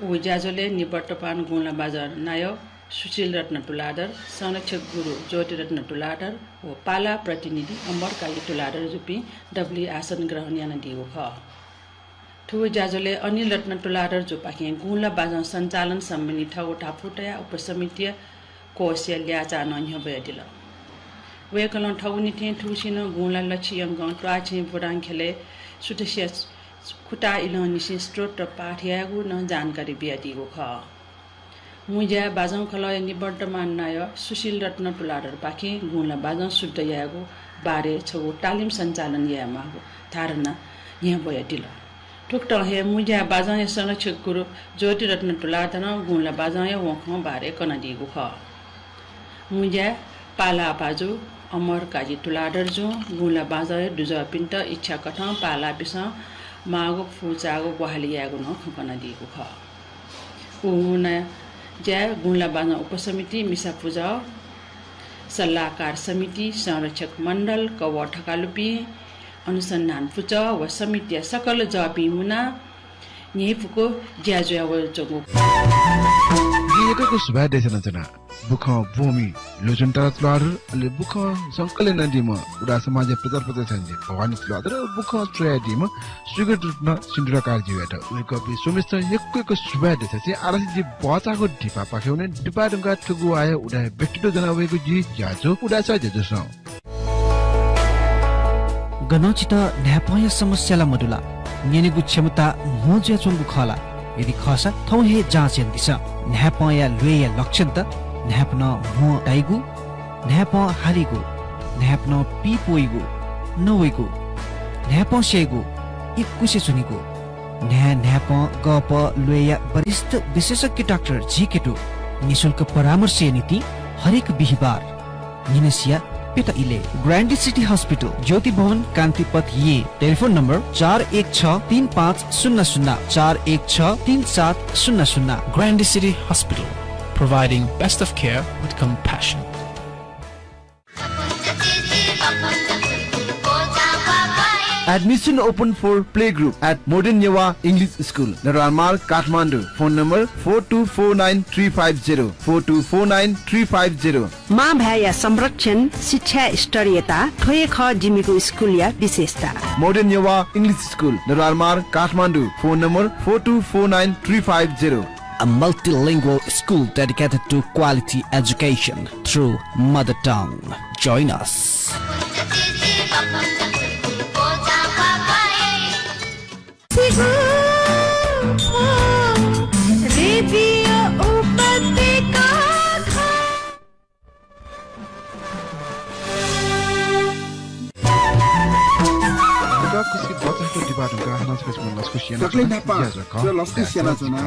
उगु ज्याझ्वलय् निवर्तमान गुँला बाजं नायः सुशील रत्न तुलाधर, संरक्षक गुरु ज्योतिरत्न तुलाधर व पाला प्रतिनिधि अमरकाजी तुलाधरजुपिं दबुलिइ आसन ग्रहण यानादीगु खः। थुगु ज्याझ्वलय् अनिल रत्न तुलाधरजुपाखें गुँला बाजं सञ्चालन सम्बन्धी थःगु धापू तयाः उपसमितिया कोषया ल्याःचाः नं न्ह्यब्वयादिल। वय्‌कलं थःगु निंतिं थुगुसी नं गुँला लच्छि यंकं त्वाःछेँ बुरांख्यलय् सुथसिया खुताः इलंनिसें स्तोत्र पाठ यायेगु नं जानकारी बियादीगु खः। मुँज्याय् बाजं खलःया निवर्तमान नायः सुशील रत्न तुलाधरपाखें गुँला बाजं शुद्ध यायेगु बारे छगू तालिम सञ्चालन यायेमाःगु धारणा न्ह्यब्वयादिल। थुकथं हे मुँज्याय् बाजंया संरक्षक गुरु ज्योतिरत्न तुलाधरं गुँला बाजंया वँखं बारे कनादीगु खः। हुँ ज्याय् पालाः भाजु अमर काजी तुलाधर जुं गुँला बाँझया दुजःपिन्त इच्छा कथं पालाःपिसं माःगु फुचाःगु ग्वाहालि यायेगु नं खंकादीगु खः। उ हुँ ज्याय् गुँला बाँझ उपसमिति, मिसा पुजाः, सल्लाहकार समिति, संरक्षक मण्डल, कवः थकालुपिं, अनुसन्धान पुचः व समितिया सकल जःपिं मुनाः न्ह्यइपुक ज्याझ्वः यानाच्वंगु। जिं यक्व यक्व सुभाय् देछानाच्वना। बुखँ ब्वंम्ह लोचन तारा तुलाधर, अले बुखँ संकलन यानादीम्ह उदाय् समाजया प्रचार प्रसारक भवानी तुलाधर, बुखँ च्वयादीम्ह स्वीकृत रत्न सिन्दुराकारजुयात वय्कःपिं स्वम्हसितं यक्व यक्व सुभाय् देछासें आः धाःसा जि भचा धिपापाखे वने। धिपा धुंकाः थुगु वाःया उदाय् व्यक्तित्व ज्वना वयेगु जि ज्याझ्वः उदाय् सः ज्याझ्वलय्। गनं छितः न्हाय्पंया समस्या ला मदु ला? न्यनेगु क्षमता म्हो जुयाच्वंगु खः ला? यदि खःसा थौं हे जाँच यानादिसँ। न्हाय्पंया ल्वय्या लक्षणत न्हाय्पनं म्हो दाइगु, न्हाय्पं हारिगु, न्हाय्पनं पीप वइगु, नवइगु, न्हाय्पं स्याइगु, इकुसे च्वनीगु, न्हाय् न्हाय्पं गःपः ल्वय्या वरिष्ठ विशेषज्ञ डाक्टर झीके दु। निशुल्क परामर्शया निंतिं हरेक बिहिबार न्हिनसिया प्यता इलय्। ग्रान्डी सिटी हस्पिटल, ज्योति भवन, कान्तिपथ, येँ। टेलिफोन नम्बर चार एक छ तीन पाँच शून्य शून्य, चार एक छ तीन सात शून्य शून्य। Grande City Hospital, providing best of care with compassion. Admission open for playgroup at Modern Newa English School, Narwar Marg, Kathmandu. Phone number four two four nine three five zero, four two four nine three five zero. मां भाय्‌या संरक्षण, शिक्षा स्तर यता, थ्व हे खः जिमिगु स्कूलया विशेषता। Modern Newa English School, Narwar Marg, Kathmandu. Phone number four two four nine three five zero. A multilingual school dedicated to quality education through mother tongue. Join us. Radio उपत्यका। सकलें न्हापां, जिगु लसकुस यानाच्वना।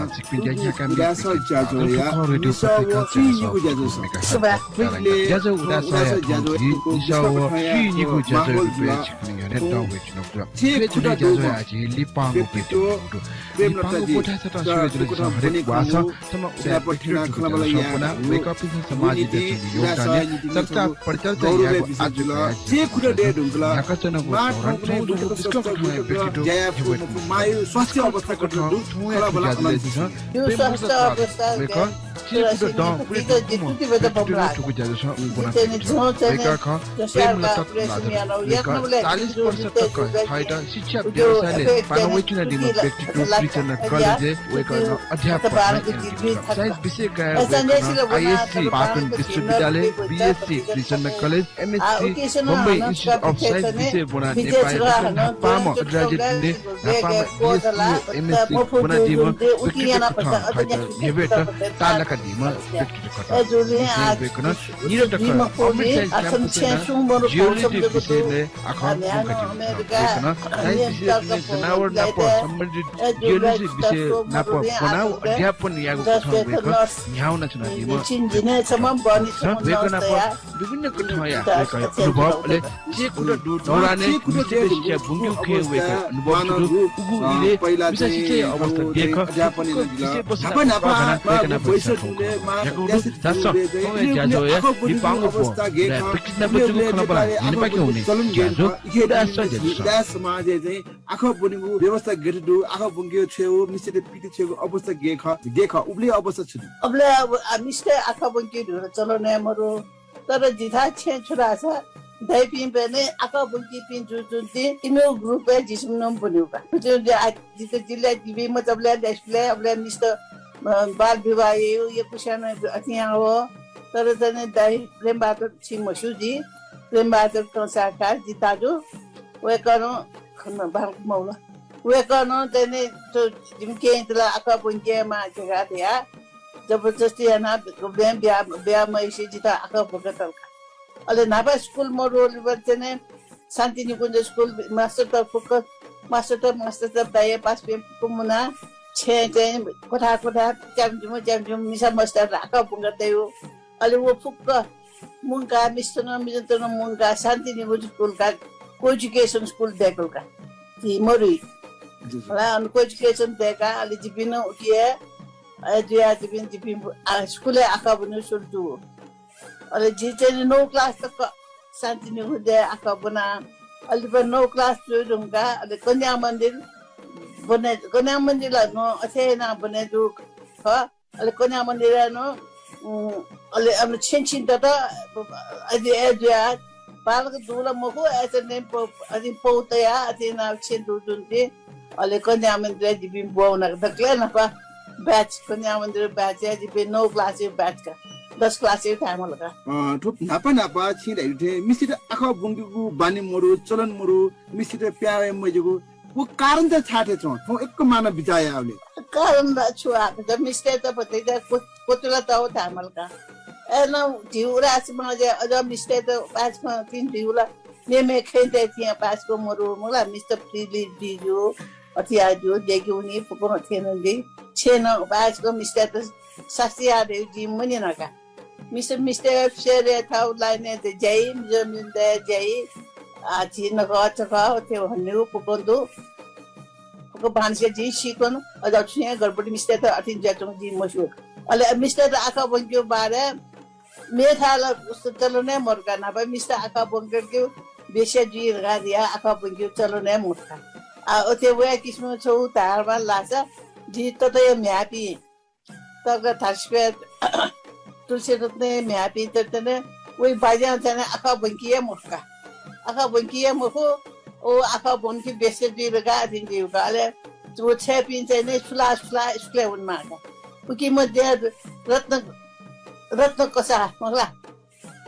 उदाय् सः ज्याझ्वःया निसः व स्वीनिगू ज्याझ्वः। सुभाय्। ज्याझ्वः उदाय् सःया निसः व स्वीनिगू ज्याझ्वःया रुपय् छिकपिनि न्ह्यःने दं वयाच्वनागु दु। थ्व खुदँ ज्याझ्वःया आः झी लिपांगु व्यक्तित्व प्रेमलता जी, थुकथं ब्वनेखंगु सेनापतिना खँल्हाबल्हा यायेगु गुणनीति, उदाय् सःया निंतिं छगू गौरवया विषय जुल। थ्व खुदँ दये धुंकल। मां थौंकन्हय् उतक सच्च गुणतक ज्या याये फु मफु, मांया स्वास्थ्य अवस्था कथं दु, खँल्हाबल्हा अनंत जुल। वय्कः खः प्रेमलता तुलाधर। वय्कः चालिस वर्ष तक थःत शिक्षा व्यवसायलय् पाना वयाच्वनादीम्ह व्यक्तित्व। त्रिचन्द्र कलेजय् वय्कलं अध्यापना यानादीगु खः। साइन्स विषय कयाः वय्कलं आइएससी पाटन विश्वविद्यालय, B S C Trichandra college, M S C Bombay institute of science विषय ब्वनाः नेपाःया न्हापांम्ह अन्तर्राज्यीय स्तरय् न्हापांम्ह बिएससी व एमएससी ब्वनादीम्ह व्यक्तित्व कथं थःत न्ह्यब्वयेत ताःलाकादीम्ह व्यक्तित्व खः। वय्कलं निरन्तरता अमृतसर क्याम्पसय् नं जियोलोजी विषयलय् आखः ब्वंकादीगु खः। वय्कलं साइन्स विषयलय् जनावर नाप सम्बन्धित जियोलोजी विषय नाप ब्वनाः अध्यापन याःगु कथं वय्कः न्ह्याः वनाच्वनादीम्ह व्यक्तित्व खः। वय्कः नाप विभिन्न कथंया वय्कःया अनुभव, अले थ्व खुदँ दु दौरानय् मिसातय्त शिक्षा ब्वंकेगु खँय् वय्कःया अनुभव छु दु, उगु इलय् मिसा शिक्षाया अवस्था देख, विषयवस्तु कथं वय्कः नाप वय्कः नाप शिक्षा खः। याकनं दु धाःसा थौंया ज्याझ्वःया लिपांगु ब्वं उदाय् व्यक्तित्व नाप जूगु खँल्हाबल्हा न्ह्यःने पाखे वने ज्याझ्वः उदाय् सः ज्याझ्वलय्। आखः ब्वनेगु व्यवस्था गथे दु, आखः ब्वंके छ्वयेगु, मिसातय्त पित छ्वयेगु अवस्था गय् खः, गय् खः, उबलय् अवस्था छु दु? उबलय् अब, आ, मिसातय् आखः ब्वंके धुन चलन हे मदु। तर जिथाय् छेँय् छु धाःसा, दाइपिं बहनी आखः ब्वंकीपिं जुजुंतिं इमिगु ग्रुपय् जिमिसं नं ब्वनेगु का। जितः जिल्लाय् दिबी मचाबलय्, ल्याइस्कुलय्, अबलय् मिसात, अ, बाल विवाह यायेगु, यक्वस्यां नं अथे याः वः। तर चाहिँ दाइ प्रेमबहादुर छिं म्हस्यू जि, प्रेमबहादुर कंसाकार जि दाजु, वय्कलं खन बांलाक मवल। वय्कलं चाहिँ नि थ्व जिमि केहेँतय्त ला आखः ब्वंकेमाः धकाः धयाः जबरजस्ती यानाः गुबलें ब्याहा, ब्याहा मयासें जितः आखः ब्वंकातल का। अले न्हापा स्कुल मदुगुलिं चाहिँ नि शान्ति निकुञ्ज स्कुल मास्टरत फुक्क, मास्टरत, मास्टरत, दाइया पासापिं फुक्क मुनाः छेँय् चाहिँ नि क्वथा क्वथा च्यामचुमु च्यामचुमु मिसा मस्तय्त आखः ब्वंकातयागु। अले व फुक्क मुंका, मिस्तनं मिजंतनं मुंका, शान्ति निगुज स्कुल का, कोएजुकेसन स्कुल दय्‌कल का। ति मरुइ। हजुर, हजुर। होला, अनि कोएजुकेसन दय्‌का, अले जिपिं उकी हे, अ, जुया जिपिं, जिपिं, आ, स्कुलय् आखः ब्वने सुरु जू। अले जि चाहिँ नौ क्लास तक शान्ति निगुजय् आखः ब्वना। अले बा नौ क्लास जुइ धुंका, अले कन्या मन्दिर ब्वने, कन्या मन्दिर ला नं अथे याना ब्वने जू खः। अले कन्या मन्दिरय् नं, उम्, अले अन छेँ छिं तत, अले अय् जुया, बालक दु ला मखु, अय्‌सा ने प-, अले पौ तया, अथे याना छेँ दु जुन्ति। अले कन्या मन्दिरय् जिपिं ब्वना दकलय् न्हापा batch, कन्या मन्दिर batch या जिपिं नौ क्लास batch का, दस क्लास धायेमाल का। अ, थ्व न्हापा न्हापा छिं धयागु थें मिस्तय्‌त आखः ब्वंकेगु बानी मरु, चलन मरु, मिस्तय्‌त प्याः वये मज्यूगु, व कारण त छाय् थें च्वं? थौं यक्व मानं बिचाः यायेबलय्। कारण ला छु आः, जब मिस्तय्‌त भतिचा क्व-, क्वतुला तौ धायेमाल का। अय्‌नं धिउ रासि मजे, अझ मिस्तय्‌त पास तिन धिउ ला मेमे खँय्‌तय् थिं पास को मरु, मला मिस्त freely दी जू, अथे याः जू, देगि उनी फुक्कं अथे याना दी। छेँ नं पास को मिस्तय्‌त सास्ती याः धयागु जिं मन्यना का। मिस्त, मिस्तय् सेरे थाउ लाइनय् ज्याइ, मिजो मिजंतय् ज्याइ, आ, झी नखः चखः, अथे हन्यु फुक्कं दु। फुक्क भान्से जिं सीकन, अझ छुं हे गडबडी मिस्तय्‌त अथे जुयाच्वंगु जिं मस्यू। अले मिस्तय्‌त आखः ब्वंकेगु बारे मेथाय् ला उस्त चलन हे मरु का, न्हापा मिस्त आखः ब्वंकेगु बेस्या जुइ धकाः धया आखः ब्वंकेगु चलन हे मरु का। आ, अथे वया किसिमं छगू धायेमाल धाःसा, जि ततया म्ह्याय्‌पिं तक धासिपे तुलसीरत्नया म्ह्याय्‌पिं तक तने वइ बाज्यां चाहिँ आखः ब्वंकी हे मखु का। आखः ब्वंकी हे मखु, ओ आखः ब्वंकी बेस्या जुइ धकाः अथे जुइ का। अले व छय्‌पिं चाहिँ नि सुला सुला स्कुलय् वनेमाः का। उकी मध्ये रत्न, रत्न कसाः, मखु ला?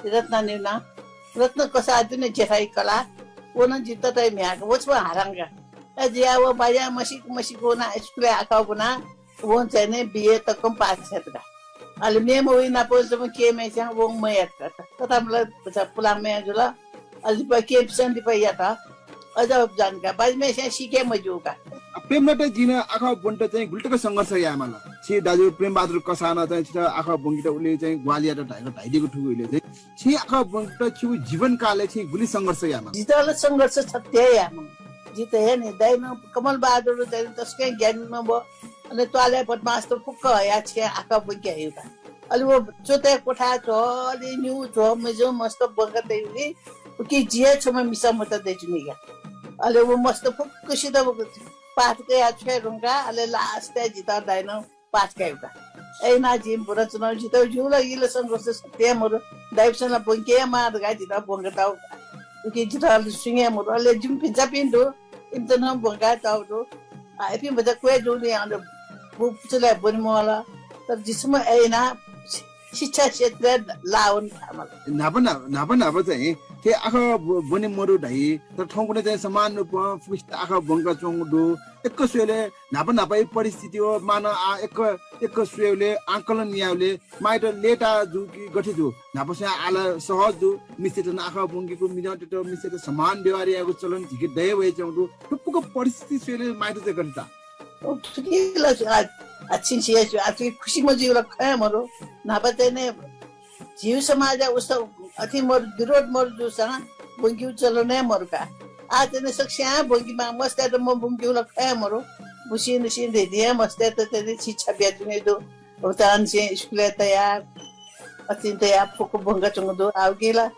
रत्न निना, रत्न कसाः दुने जेठाइ कला, व नं जि ततया म्ह्याय् का, व छुं हारां का। अय् जुया व बाज्यां मसिक मसिक वना स्कुलय् आखः ब्वना, वं चाहिँ नि बिए तकं पास यात का। अले मेम्ह वइ नाप जम्मा केहेँ मय्‌स्यां वं मयात का। कथं मला पुलां मया जुल। अले लिपा केहेँपिसं लिपा यात। अझ जान का। बाज्याम्हय्‌स्यां सीके मज्यू का। अ, प्रेमलता जिं आखः ब्वनेत चाहिँ गुलि तक संघर्ष यायेमाल। छि दाजु प्रेमबहादुर कसाःनं चाहिँ छित आखः ब्वंकेत उलि चाहिँ ग्वाहालि यात धाइगु धाइदीगु थुगु इलय् चाहिँ छिं आखः ब्वंकेत छिगु जीवनकालय् छिं गुलि संघर्ष यायेमाल? जितः ला संघर्ष छत्ते हे यायेमाल। जितः हे नि, दाइनं कमलबहादुर चाहिँ तसकं ज्ञानीम्ह व अले त्वालय् बदमास त फुक्क हया छेँ आखः ब्वंके हयु का। अले व च्वतय् क्वथाय् झ्वलय् निगू झ्वः मज्यू मस्त ब्वंका तयुलि उकी जि हे छम्ह मिसा मचा दय्‌च्वनी का। अले व मस्त फुक्कसित पाठ कया छ्वये धुंका, अले last-य् जितः दाइनं पाठ कयागु का। अय् याना जिं ब्वनाच्वना, जितः ज्यू ला, इलय् संघर्ष छत्ते हे मरु। दाइपिसं ला ब्वंके हे माः धकाः जितः ब्वंका तःगु का। उकी जितः ला सुइँगे मरु। अले जिमि भिंचापिं दु, इमित नं ब्वंका तःगु दु। आ, इपिं भचा क्वय् जूगुलिं अले बु पुचलय् ब्वने म्वाल। तर जिसम्म अय् याना शि-, शिक्षा क्षेत्रय् लाः वने थाय् माल। न्हापा न्हापा, न्हापा न्हापा चाहिँ थें आखः ब्व-, ब्वने मरु धाइ, तर थौंकन्हय् चाहिँ समान रूपं फुक्कसित आखः ब्वंका च्वंगु दु। यक्व स्वयेबलय् न्हापा न्हापाया परिस्थिति व मानं आः यक्व, यक्व स्वयेबलय् आकलन यायेबलय् माःयात लय्ताः जू कि गथे जू? न्हापा स्वयाः आः ला सहज जू, मिस्तय्त नं आखः ब्वंकेगु, मिजंतय्त मिस्तय्त समान व्यवहार यायेगु चलन झीके दये वयाच्वंगु दु। थुपुक परिस्थिति स्वयेबलय् माःयात चाहिँ गथे ताः? ओ, थुकी ला आ, आ, छिं सिया छु, आ, थुकी खुसी मजुइगु ला खँ हे मरु। न्हापा चाहिँ नि झीगु समाजय् उस्ता अथे मरु, विरोध मरु जूसां ब्वंकेगु चलन हे मरु का। आः चाहिँ नि सकसियां ब्वंकेमाः, मस्तय्त मब्वंकेगु ला खँ हे मरु। बुसिंनिसें धइथें मस्तय्त चाहिँ नि शिक्षा बियाच्वनी दु। उतांनिसें स्कुलय् तया, अतिं तया फुक्क ब्वंकाच्वंगु दु। आः उकी ला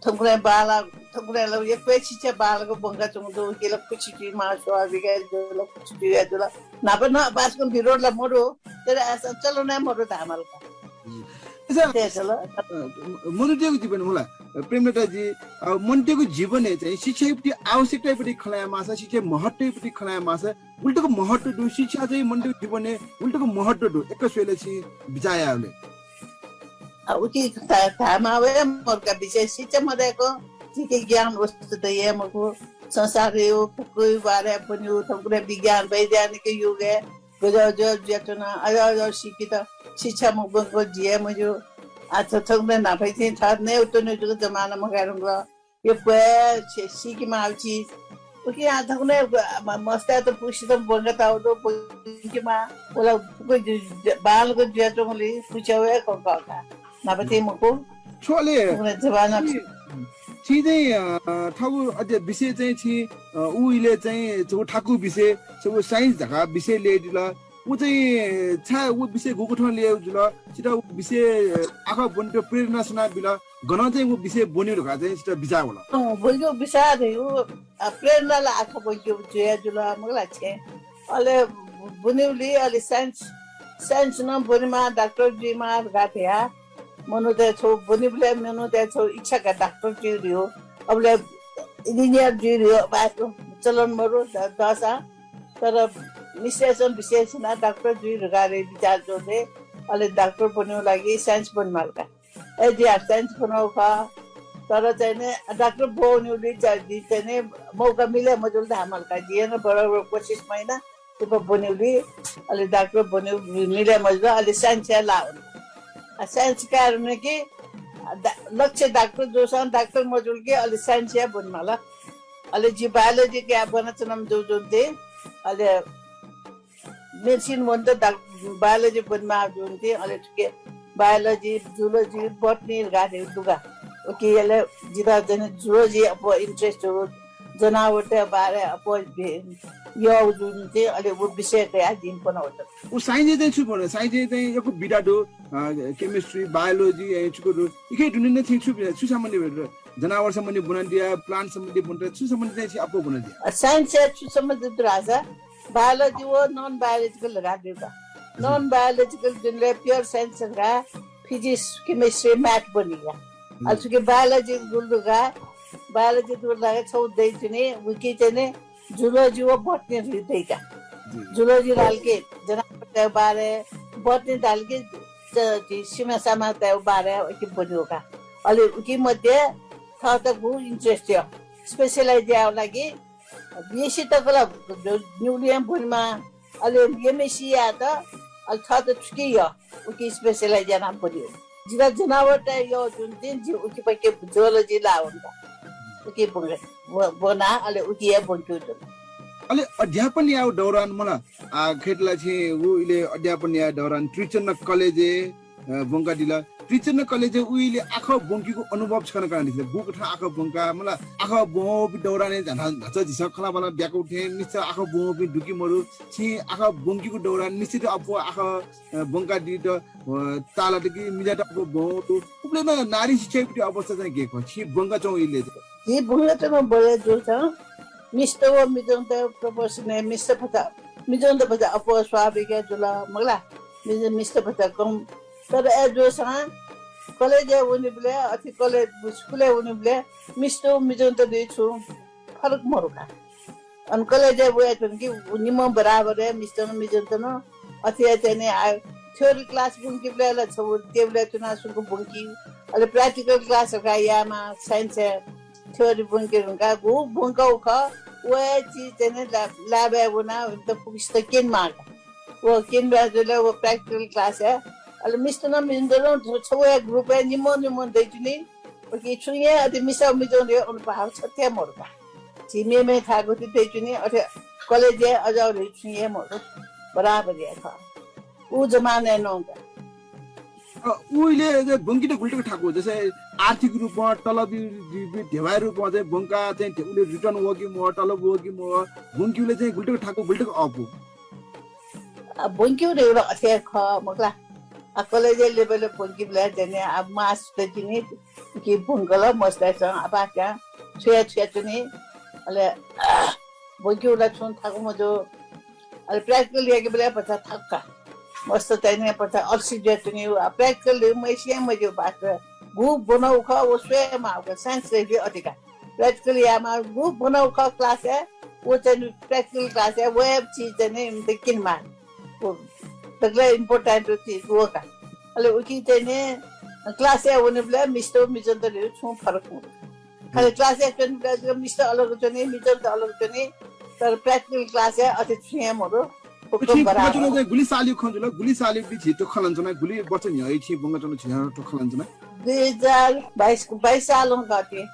थौंकन्हय् बांला, थौंकन्हय् ला यक्व हे शिक्षा बांलाक ब्वंकाच्वंगु दु। उकी ला खुसी जुइमाः, स्वाभाविक हे जुल, खुसी जुया जुल। न्हापा नं पासापिं विरोध ला मरु, तर आःसां चलन हे मरु धायेमाल का। अच्छा, अथे हे जुल। अ, मनूतय्गु जीवन होला, प्रेमलताजी, अ, मनूतय्गु जीवनय् चाहिँ शिक्षायापट्टि आवश्यकतायापट्टि खँ ल्हायेमाःसा, शिक्षाया महत्वयापट्टि खँ ल्हायेमाःसा, गुलि तक महत्व दु, शिक्षा चाहिँ मनूतय्गु जीवनय् गुलि तक महत्व दु, यक्व स्वयेबलय् छिं बिचाः यायेबलय्? आ, उकी धा-, धायेमाः वया मरु का, विशेष शिक्षा मदय्कं झीके ज्ञान वस्तुत हे मखु। संसारया फुक्कया बारे ब्वनेगु, थौंकन्हय् विज्ञान वैज्ञानिक युगय् गज्याःगु जुयाच्वन, अज्याःगु सीकेत शिक्षा मब्वंक जुइ हे मज्यू। आ, थौंकन्हय् न्हापांनिसें थः नये त्वने जूगु जमाना मगायेधुंकल। यक्व हे छि-, सीकेमाःगु चिज। उकिं आः थौंकन्हय् म-, मस्तय्त फुक्कसित ब्वंकातःगु दु, ब्वंकेमाः। व ला फुक्क जु-, जु-, बांलाक जुयाच्वंगुलिं पुचः हे खः का। न्हापांनिसें मखु। छु अले उगुने जवाना छि चाहिँ, अ, थःगु अझ विषय चाहिँ छि, अ, उ इले चाहिँ छगू थाकु विषय, छगू science धकाः विषय ल्ययेदिल। उ चाहिँ छाय् उ विषय गुकथं ल्ययेगु जुल? छित उ विषय, अ, आखः ब्वनेत प्रेरणा सुनां बिल? गनं चाहिँ उ विषय ब्वनेगु धकाः चाहिँ छित बिचाः वल? अँ, ब्वनेगु बिचाः धइगु, अ, प्रेरणा ला आखः ब्वनेगु जुया जुल, मखु ला छेँ। अले ब्वनेगुली अले science, science नं ब्वनेमाः, डाक्टर जुइमाः धकाः धया। मनूतय् छगू ब्वनीबलय् मनूतय् छगू इच्छा का डाक्टर जुइ धइगु, अबलय् engineer जुइ धइगु, अब आजकल चलन मरु द-, दःसा। तर मिसियासं विशेष यानाः डाक्टर जुइ धकाः रे बिचाः जुल दे, अले डाक्टर ब्वनेगु लागि science ब्वनेमाल का। ए, जिं science ब्वनागु खः। तर चाहिँ नि डाक्टर ब्वनेगुली चाहिँ नि मौका मिले मजुल धायेमाल का। जिं नं बराबर कोसिस याना, लिपा ब्वनेगुली, अले डाक्टर ब्वनेगु मिले मजुल, अले science-य् लाः वना। आ, science काय् धुन कि, आ, डा-, लक्ष्य डाक्टर जूसां डाक्टर मजुल कि, अले science-य् ब्वनेमाल। अले जि biology काय् ब्वनाच्वनाम्ह जूगुलिं, अले medicine वनेत डाक-, biology ब्वनेमाः जूगुलिं, अले थुके biology, zoology, botany धकाः धइगु दु का। उकिं अले जितः चाहिँ नि zoology अप्वः interest दु। जनावरतय् बारे अप्वः बे-, यःगु जूगुलिं अले व विषय कयाः जिं ब्वना वल। उ science-य् चाहिँ छु ब्वन? Science-य् चाहिँ यक्व विधा दु, अ, chemistry, biology, अ, छुको दु। इके दुने नं चाहिँ छु, छु सम्बन्धी ब्वन? जनावर सम्बन्धी ब्वनादिया, plant सम्बन्धी ब्वनादिया, छु सम्बन्धी चाहिँ छि अप्वः ब्वनादिया? अ, science-य् छु सम्बन्धी दु धाःसा biology व non biological धकाः दु का। Non biological जुनले pure science धकाः physics, chemistry, math ब्वनी का। अले थुके biology गुल धकाः, biology गुल धकाः छगू दइ जुनि, उकी चाहिँ नि zoology व botany धइगु दइ का। Zoology धाल कि जनावरतय् बारे, botany धाल कि च-, ति सिमा सामातय् बारे उकी ब्वनी का। अले उकी मध्ये थःत गु interest दु, specialize यायेगु लागि B.Sc तक ला निगुलिं ब्वनेमाः, अले M.Sc यायेत, अले थःत छुकी यः, उकी specialize यानाः ब्वनी। जितः जनावरतय् यः जूगुलिं जि उकी पाखे zoology लाः वना का। उकी ब्वना, ब्व-, ब्वना, अले उकी हे ब्वंकेगु जुल। अले अध्यापन यायेगु दौरान मला, आ, खय्‌त ला छिं उ इले अध्यापन यायेगु दौरान त्रिचन्द्र कलेजय् अ, ब्वंकादिल। त्रिचन्द्र कलेजय् उइले आखः ब्वंकीगु अनुभव छकः नं कनादिसँ। गुकथं आखः ब्वंका, मला आखः ब्वंपिं दौरानय् झा-, न्हाचः झीसं खँल्हाबल्हा ब्याकू थें मिस्त आखः ब्वंपिं दु कि मरु। छिं आखः ब्वंकीगु दौरान निश्चित अप्वः आखः, अ, ब्वंकादीत, अ, ताःलात कि मिजात अप्वः ब्वं दु। उबलय् नं नारी शिक्षायागु अवस्था चाहिँ गय् खः? छिं ब्वंकाच्वंगु इले जक। झी ब्वंकाच्वंगु बलय् जूसां मिस्त व मिजंत proportion-य् मिस्त भचा, मिजंत भचा अप्वः स्वाभाविक जुल, मखु ला? मिज-, मिस्त भचा कम। तर अय् जूसां कलेजय् वनीबलय्, अथे कलेज, स्कुलय् वनीबलय् मिस्त व मिजंत दु छुं फरक मरु का। अन कलेजय् वयाच्वन कि निम्ह बराबर हे मिस्त नं मिजंत नं अथे हे चाहिँ नि आ, theory class ब्वंकीबलय् ला छगू टेबलय् च्वनाः सुकं ब्वंकी। अले practical class धकाः यायेमाः science-य् theory ब्वंके धुंकाः गु ब्वंकागु खः, व हे चिज चाहिँ नि ला-, lab-य् वनाः इमित फुक्कसित क्यनेमाः का। व क्यनेमाः जुल व practical class-य्। अले मिस्त नं मिजंत नं छगू हे group-य् निम्ह निम्ह दइच्वनी। उकी छुं हे अथे मिसा मिजं धइगु अनुपात छथे हे मरु का। झी मेमेगु थाय् गथे दइच्वनी, अथे कलेजय् अज्याःगु धइगु छुं हे मरु, बराबर हे खः। उ जमानय् नं का। अ, उइले ब्वंकेत गुलि तक थाकु, जस्तै आर्थिक रूपं, तलब बि-, बि-, बि-, धेबाया रूपं चाहिँ ब्वंकाः चाहिँ धे-, उलि return वः कि मवः, तलब वः कि मवः, ब्वंकेबलय् चाहिँ गुलि तक थाकु, गुलि तक अःपु। आ, ब्वंकेगु धइगु ला अथे हे खः, मखु ला। आ, कलेजय् level-य् ब्वंकेबलय् चाहिँ नि, आ, मास दइच्वनी कि ब्वंकल, मस्तय्‌सं आपाः त्यां छुया छुया च्वनी। अले ब्वंकेगु ला छुं थाकु मजू। अले practical याकेबलय् भचा थाकु का। मस्त चाहिँ नि भचा अल्सी जुयाच्वनी। आ, practical धइगु म्हसिं हे मज्यू बास। गु ब्वनागु खः, व स्वयेमाःगु खः, science धइगु अथे का। Practical यायेमाः, गु ब्वनागु खः class-य्, व चाहिँ नि practical class-य्, व हे चिज चाहिँ नि इमित क्यनेमाः। व दकलय् important चिज व का। अले उकी चाहिँ नि class-य् वनीबलय् मिस्त मिजंत धइगु छुं फरक मरु। खालि class-य् च्वनीबलय् जक मिस्त अलग च्वनी, मिजंत अलग च्वनी, तर practical class-य् अथे छुं हे मरु। फुक्क छिं बराबर। ब्वंकाच्वनागु चाहिँ गुलि सालया खँ जुल, गुलि सालया बी झी थ्व खँ ल्हानाच्वना, गुलि वर्ष न्ह्यः हे छिं ब्वंकाच्वनागु झी थ्व खँ ल्हानाच्वना। दुई हजार बाइस, बाइस सालं का थें,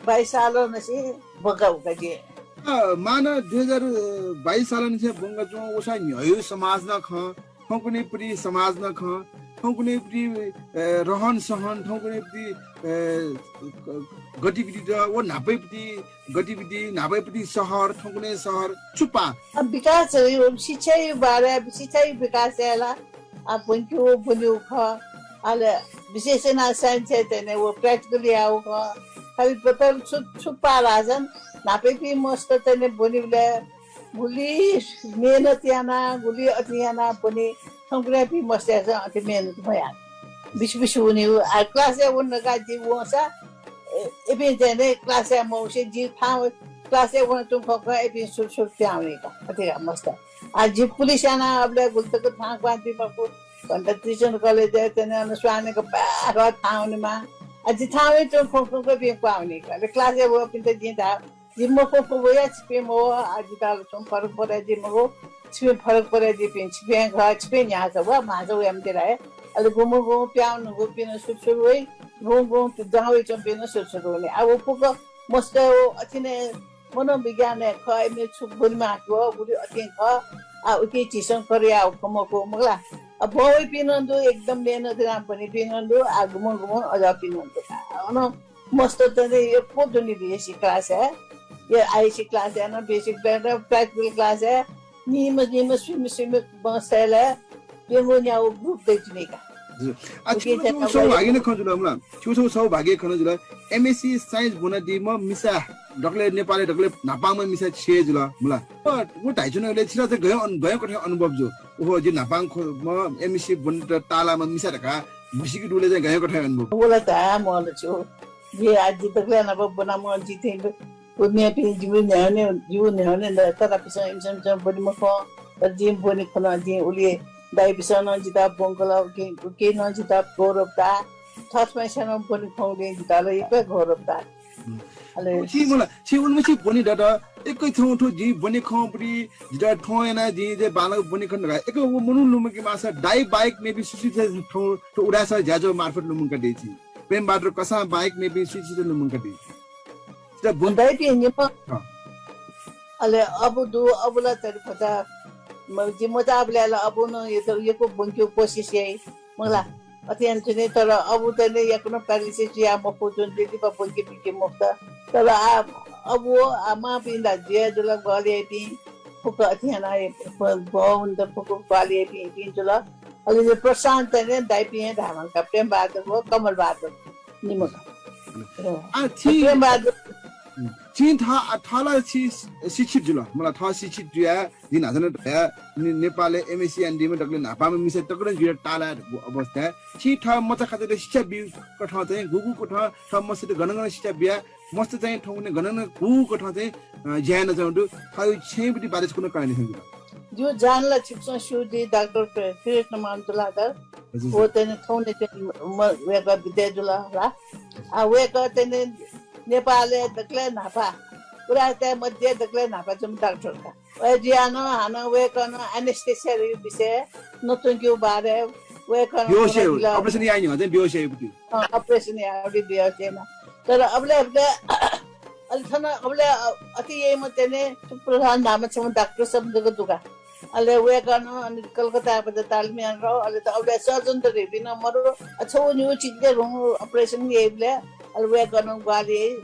बाइस सालं निसें ब्वंकागु का जिं। अ, मानं दुई हजार बाइस सालं निसें ब्वंकाच्वंगु, वसा न्ह्यःया समाज नं खँ, खँ क्वनीपिनि समाज नं खँ, थौंकन्हय्‌पति, अ, रहन सहन, थौंकन्हय्‌पति, अ, ग-, गतिविधि त, व न्हापायापति गतिविधि, न्हापायापति शहर, थौंकन्हय् शहर, छु पाः? अब विकास, यो शिक्षाया बारे, शिक्षाया विकास यायेला, आ, ब्वंकेगु ब्वनेगु खः। अले विशेष यानाः science-य् चाहिँ नि व practical याःगु खः। खालि बतल छु, छु पाः धाःसा नि, न्हापायापिं मस्त चाहिँ नि ब्वनेबलय् गुलि मेहनत यानाः, गुलि अथे यानाः ब्वनी, थौंकन्हय्‌पिं मस्तय्‌सं अथे मेहनत मयाः। बिस्युं बिस्युं वनीगु। आ, class-य् वन धकाः जि वंसा, ए, इपिं चाहिँ नि class-य् मवसे जि थाहां class-य् वनाच्वंगु खः, इपिं सुरु सुरु पिहां वनी का, अथे का मस्त। आ, जि पुलिस यानाः अबलय् गुलि तक थाहां क्वहां जुइ मखु, घण्टा त्रिचन्द्र college-य् चाहिँ नि अन स्वानय् का बाय् थाहां वनेमाः। आ, जि थाहां वनाच्वंगु खः, इपिं क्वहां वनी का। अले class-य् वःपिन्त जिं धाये, जि मखु, खु वया छिपिं मवः, आ, जितः ला छुं फरक परे जि मखु, छिपिं फरक परे जिपिं, छिपिं घ, छिपिं न्ह्याःसा वा, म्हाःसा वया मते धाये। अले गुम्ह गुम्ह पिहां वनीगुपिं नं सुरु सुरु वइ, गुम्ह गुम्ह जहां वइच्वंपिं नं सुरु सुरु वनी। आ, व फुक्क मस्त व अथे नि मनोविज्ञानय् खः, इमि छु ब्वनेमाः व, गुलि अथे खः, आ, उकी झीसं कर याःगु खँ मखु, मखु ला। आ, ब्वंवइपिं नं दु, एकदम मेहनत यानाः ब्वनीपिं नं दु, आ, गुम्ह गुम्ह अज्याःपिं नं दु। आ, अन मस्त चाहिँ नि यक्व दुने बियासी class-य्, या आइसी class-य् नं बियासी class-य्, practical class-य्, निम्ह निम्ह स्वीम्ह स्वीम्ह बंसय् ला प्यंगू न्यागू group दइतिनि का। हजुर। आ, उकी छिगु चाहिँ छगू सौभाग्य नं खँ जुल मला। छिगु छगू सौभाग्य खँ जुल। MSc science ब्वनादीम्ह मिसा दकलय्, नेपालय् दकलय् न्हापांम्ह मिसा छि हे जुल मला। व, व धाइच्वनाबलय् छितः चाहिँ गय् अन-, गय् कथं अनुभव जू? ओहो, जि न्हापां खः, म MSc ब्वनेत ताःलाःम्ह मिसा धकाः म्हसीके दुबलय् चाहिँ गय् कथं अनुभव? व ला धाये म्वाःल छु। जि आ, जि दकलय् न्हापा ब्वनाम्ह जि थें व मेपिं जिगु न्ह्यःने, जिगु न्ह्यःने ततापिसं इमिसं, इमिसं ब्वने मखं, तर जिं ब्वने खन, जिं उलि दाइपिसं नं जितः ब्वंकल, उकी, उकी नं जितः गौरव ताः, थःथम्हय्‌सिनं ब्वने खंगुलिं जितः ला यक्व गौरव ताः। हुँ। अले छि मला, छि उलिमछि ब्वने दत, यक्व थौं थ्व जिं ब्वने खंपति, जितः थौं यानाः जिं जे बांलाक ब्वने खन धकाः, यक्व व मनू लुमंके माःसा दाइ बाहेक मेपिं सुसुइत थौं थ्व उदाय् सः ज्याझ्वः मार्फत लुमंकादी छि। प्रेमबहादुर कसां बाहेक मेपिं सुसुइत लुमंकादी। त बुन- दाइपिं निम्ह। अँ। अले अबु दु, अबु ला तरि फचा, म-, जि मचाःबलय् ला अबुं नं यत-, यक्व ब्वंकेगु कोसिस याइ। मला, अथे यानाच्वनी, तर अबु चाहिँ नि याकनं paralysis जुयाः मखु, जुन लिपा ब्वंके पिके मखुत। तर आ, अबु, आ, मांपिं ला जुया जुल, ग्वाहालि याइपिं, फुक्क अथे यानाः हे ब-, बहौंत फुक्क ग्वाहालि याइपिं, पिं जुल। अले यो प्रशान्त चाहिँ नि दाइपिं हे धाःमाल का, प्रेमबहादुर व कमलबहादुर निम्ह का। आ, छि प्रेमबहादुर। हुँ। छिं थः, आ, थः ला छि शिक्षित जुल। मला थः शिक्षित जुयाः जिं न्हाचः नं धया, ने-, नेपालय् MSc यानादीम्ह दकलय् न्हापांम्ह मिसा तक नं जुयाः ताःलाः धुंकूगु अवस्थाय् छिं थः मचाखाचायात शिक्षा बी कथं चाहिँ गुगु कथं थः मस्तय्त गन गन शिक्षा बियाः मस्त चाहिँ थौंकन्हय् गन गन गुगु कथं चाहिँ, अ, ज्या यानाच्वंगु दु। थःगु छेँय् बुद्धि बारे छकू नं कनादिसँ जितः। जिगु ज्या ला छिकपिसं स्यू दु, डाक्टर कृष्णमान तुलाधर। हजुर, व चाहिँ नि थौंकन्हय् चाहिँ म-, वय्कः बिते जुल ला। आ, वय्कः चाहिँ नि नेपालय् दकलय् न्हापा, पुरा चाहिँ मध्ये दकलय् न्हापा चाहिँ डाक्टर का। वय् जुयाः नं हानं वय्कलं anesthesia विषय नतुंकेगु बारे वय्कलं बेहोस याइ, operation याइ नि, अझै बेहोस याइ बुद्धि। अँ, operation याइ, अबलय् बेहोस याइ ना। तर अबलय्, अबलय्, अले थन अबलय्, अ, अति याइम्ह चाहिँ नि प्रधान धाःम्ह छम्ह डाक्टर समिति जक दु का। अले वय्कलं अन कलकत्ताय् तालिम यानाः, अले त अबलय् surgeon त धइपिं नं मरु, अ, छगू निगू चिकित्सा धुन operation याइबलय्, अले वय्कलं ग्वाहालि याइ।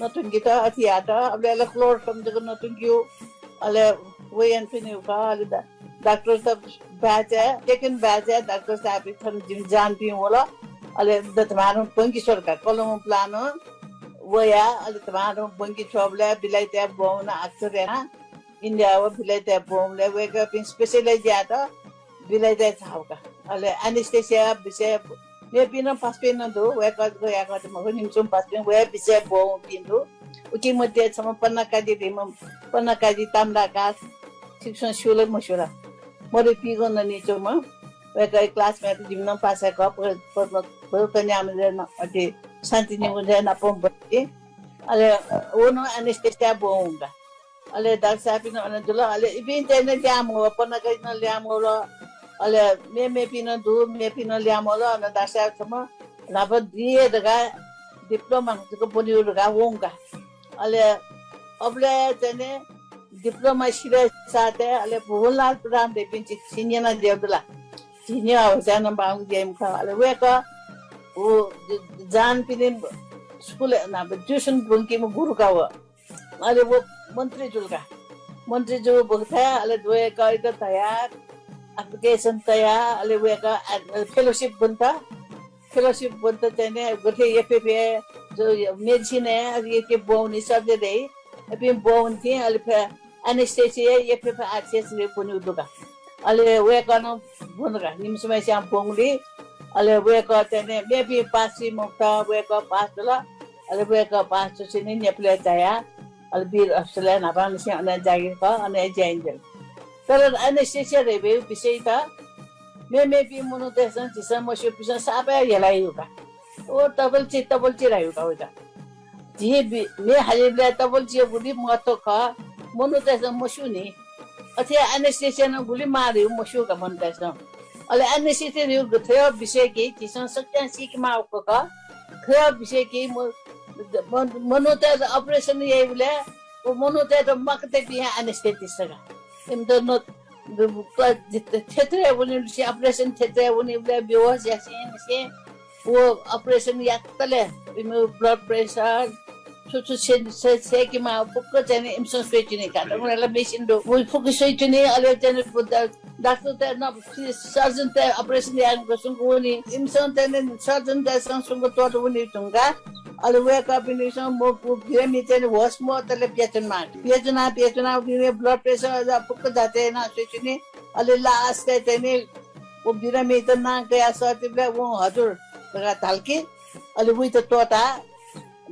नतुंकेत अथे यात। अबलय् ला chloroform जक नतुंकेगु। अले व यानाच्वनीगु खः। अले डा-, डाक्टर त batch-य्, second batch-य् डाक्टर साहेब थन जिमि जानपिं वल। अले द-, धमाधम ब्वंके स्वल का, कलम पुलाः नं वया। अले धमाधम ब्वंके स्वःबलय् बिलायतय् ब्वं वना, अक्षर याना। इन्डिया व बिलायतय् ब्वंबलय् वय्कःपिं specialize यात। बिलायतय् झाःगु का। अले anesthesia विषय मेपिं नं पासापिं नं दु, वय्कः जक याकः मखु, निम्हस्यां पासापिं वया विषय ब्वंपिं दु। उकी मध्ये छम्ह पन्ना काजी धइम्ह, पन्ना काजी ताम्राकार, छिकपिसं स्यू ला मस्यू ला, मदुपिगो ननी च्वंम्ह, वय्कःया classmate, जिमि नं पासा याकः प-, प-, प-, पद्मकन्या मञ्जुलय् न-, अथे शान्ति निकुञ्जय् नापं ब्वंकी। अले व नं anesthesia ब्वंगु का। अले डाक्टर साहेबपिं नं अन जुल। अले इपिं चाहिँ नं ल्याहां मवल, पन्ना काजी नं ल्याहां मवल। अले मेमेपिं नं दु, मेपिं नं ल्याहां मवल। अन डाक्टर साहेब छम्ह न्हापा दिए धकाः diploma जक ब्वनेगु धकाः वंगु का। अले अबलय् चाहिँ नि diploma सिधये साथय् अले भुवनलाल प्रधान धइपिं झी सिनियर नं जुयावल। झिंन्याः अवस्थाय् नं बांगु ज्या याइम्ह खः। अले वय्कः व ज-, जानपिनि स्कुल नाप tuition ब्वंकीम्ह गुरु का व। अले व मन्त्री जुल का। मन्त्री जूगु बखतय् अले वय्कःयात धयाः application तयाः अले वय्कः आ-, fellowship ब्वनेत, fellowship ब्वनेत चाहिँ नि गथे यफे फे जो medicine हे अले यके ब्वंनि surgery हे, अपिं ब्वंथें अले फे anesthesia हे यफे फे आच्छेस रे ब्वनेगु दु का। अले वय्कलं ब्वन का, निम्हसिनं ब्वंगुलिं अले वय्कः चाहिँ नि मेपिं पास जुइ मखुत, वय्कः पास जुल। अले वय्कः पास जुसेंलि नेपालय् झायाः अले वीर अस्पतालय् न्हापांनिसें अन जागिर खः, अन ज्या यानादिल। तर anesthesia धयागु विषययात मेमेपिं मनूतय्सं झीसं मस्यूपिंसं साप हे हेला याइगु का। व तबल्ची तबल्ची धाइगु का वयात। झी बि-, मे हालेबलय् तबल्ची गुलि महत्व खः, मनूतय्सं मस्यू नि। अथे anesthesia नं गुलि माः धयागु मस्यू का मनूतय्सं। अले anesthesia धयागु थ्व विषय कि झीसं सकसिनं सीके माःगु खः। थ्व विषय कि म-, मन-, मनूतय्त operation याइबलय् व मनूतय्त मखुत पिं anesthesia का। इमित न-, क-, theatre-य् वनीबलय्, operation theatre-य् वनीबलय् बेहोस यासेंनिसें व operation यातले इमिगु blood pressure, छु छु से-, से-, सेकेमाः फुक्क चाहिँ नि इमिसं स्वयाच्वनी का। दकलय् ला machine दु। व फुक्क स्वयाच्वनी, अले चाहिँ नि ड-, डाक्टरतय् न, surgeon-तय् operation यायेगु सुंक वनी। इमिसं चाहिँ नि surgeon-तय्सं सुंक त्वःता वनी धुंकाः अले वय्कःपिनिसं म-, व बिरामी चाहिँ नि होश मवतले पियाच्वनेमाः। पियाच्वना, पियाच्वना, बिरामी blood pressure अझ फुक्क जाँच यानाः स्वयाच्वनी। अले last-य् चाहिँ नि व बिरामीत नां कयाः सःतेबलय् वं हजुर धकाः धाल कि, अले वइत त्वःताः,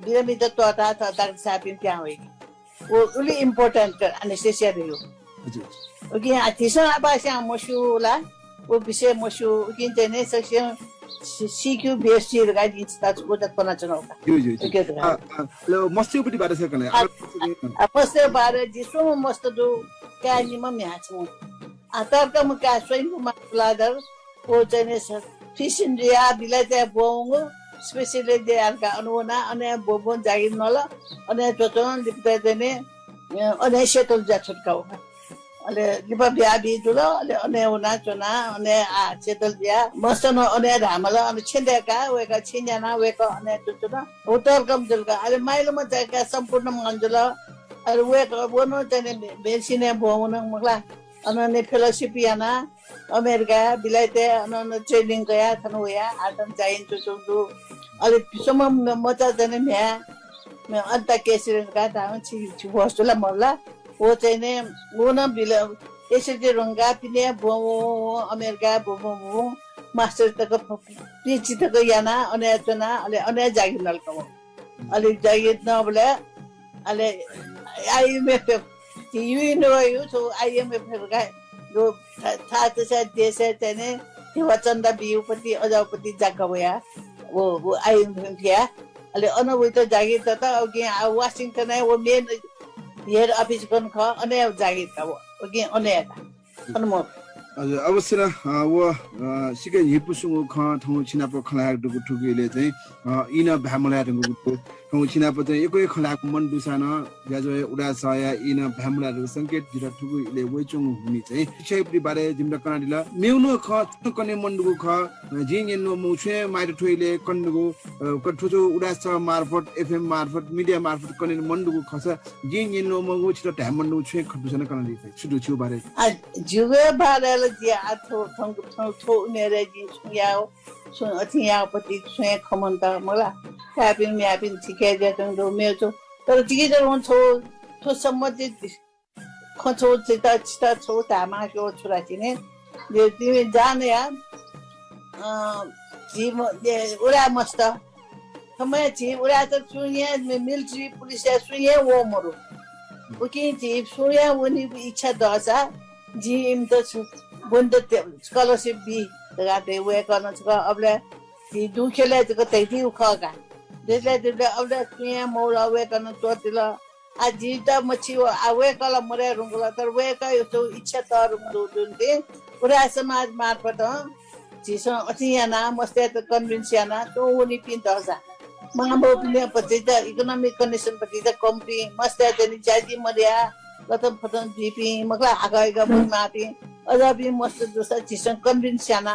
बिरामीत त्वःताः थः डाक्टर साहेबपिं पिहां वइ कि। व उलि important का anesthesia धयागु। हजुर। उकिं आ, झीसं आपासियां मस्यू ला, व विषय मस्यू, उकिं चाहिँ नि सकसिनं सी-, CQBSC धकाः जिं छितः छकूचा कनाच्वनागु का। ज्यू, ज्यू, ज्यू। उके धकाः। आ, आ, अले मस्तय् पति बारे छकः कने। आ, आ, आ, मस्तय् बारे जि स्वम्ह मस्त दु, काय् निम्ह म्ह्याय् छम्ह। आ, तःधंम्ह काय् स्वयम्भू मां तुलाधर, व चाहिँ नि स-, फिसिन जुयाः बिलायतय् ब्वंगु, specialist जुयाः का अन वनाः अन ब्वंब्वं जागिर नल, अन च्वच्वन लिपा चाहिँ नि, अ, अन settle जुया छ्वल का व। अले लिपा ब्याहा बी जुल, अले अन वनाच्वना, अन आ settle जुया, मस्त नं अन धाःमल, अन छेँ दय्काः वय्कः छेँ न्यानाः वय्कः अन च्वच्वन। व तःधंम्ह जुल का, अले माइलोमा चाहिँ का सम्पूर्ण मगान जुल। अले वय्कः व नं चाहिँ नि मे-, medicine-य् ब्वंवन मखु ला। अनंलि fellowship यानाः अमेरिका, बिलायतय् अन अन training कयाः थन वयाः आः थन जागिर च्वच्वंगु दु। अले स्वम्ह म-, मचा चाहिँ नि म्ह्याय्, म-, अन्ता केसरी धकाः धाःम्ह छि, छि होश दु ला मदु ला? व चाहिँ नि, व नं बिला-, एसएलसी धुंकाः पिने ब्वं, अमेरिका ब्वं, ब्वं, ब्वं, master तक प-, PhD तक यानाः अन च्वनाः अले अन जागिर नल का व। अले जागिर नःबलय् अले आइएमएफ झी युएन वयागु छगू आइएमएफ धकाः दु, था-, थासय् देशय् चाहिँ नि ध्यबा चन्दा बीगु पति अज्याःगु पति जाका वया व, व आइएमएफ या। अले अन वइत जागिर तत, उकिं आ वासिङटनय् व main head office गन खः, अन जागिर का व, उकिं अन या का। हजुर, अवश्य नं, अ, व, अ, सिक्क न्ह्यइपुसे च्वंगु खँ थौं छिनाप खँ ल्हायेगु दुगु थुगु इलय् चाहिँ, अ, ई नं भाय् मलाये धुंकूगु दु। थौं छिनाप चाहिँ यक्व हे खँ ल्हायेगु मन दुसां नं ज्याझ्वः हे उदाय् सरया ई नं भाय् मलाये धुंकूगु संकेत जितः थुगु इलय् वयाच्वंगु हुनिं चाहिँ शिक्षाया पति बारे जिमित कनादिल। मेगु नं खँ, छुं कने मन दुगु खँ, अ, जिं न्यने नं मवःगु, छुं हे माय् थ्व इलय् कने दुगु, अ, क-, थ्व छु उदाय् सर मार्फत, एफएम मार्फत, media मार्फत कने मन दुगु खँ स जिं न्यने नं मवःगु, छितः धाये मन दुगु छुं हे खँ दुसा नं कनादी। छु दु छिगु बारे? आ, जिगु बारे ला जि आ थ्व, थौं, थौं, थ्व उमेरय् जिं छुं याः, छुं अथें याःगु पति छुं हे खँ मन्त मला। काय्‌पिं म्ह्याय्‌पिं थिके जुयाच्वंगु दु, मेगु छु। तर जिके जक वं थ्व, थ्व सम्बन्धित खँ छगू छितः, छितः छगू धायेमास्ति छु धाःसा नि, जिं जान या, अ, झी म-, ए, उदाय् मस्त। थमय् झी उदाय्‌त सुं हे मि-, military, पुलिसय् सुं हे वः मरु। उकिं झी सुं हे वनीगु इच्छा दःसा जिं इमित छु-, ब्वनेत ते-, scholarship बी धकाः धयाः वय्‌कलं छकः अबलय् झी दुखेलय् जक धयादीगु खः का। देशय् दुबलय् अबलय् सुं हे मवल, वय्‌कलं त्वःतिल। आ, जितः मछि व, आ, वय्‌कः ला मदये धुंकल, तर वय्‌कःया छगू इच्छा तःधंगु दु धुंकल। उदाय् समाज मार्फत झीसं अथें यानाः मस्तय्‌त convince यानाः च्वंवनीपिं दःसा, मांबौपिनि पतिचा, economic condition पतिचा कमपिं, मस्तय्‌त नि ज्याझ्वः मदयाः लथंफथं जुइपिं, मखु ला, हाकः हिकः ब्वनेमाःपिं, अझ भिं मस्त जूसा झीसं convince याना,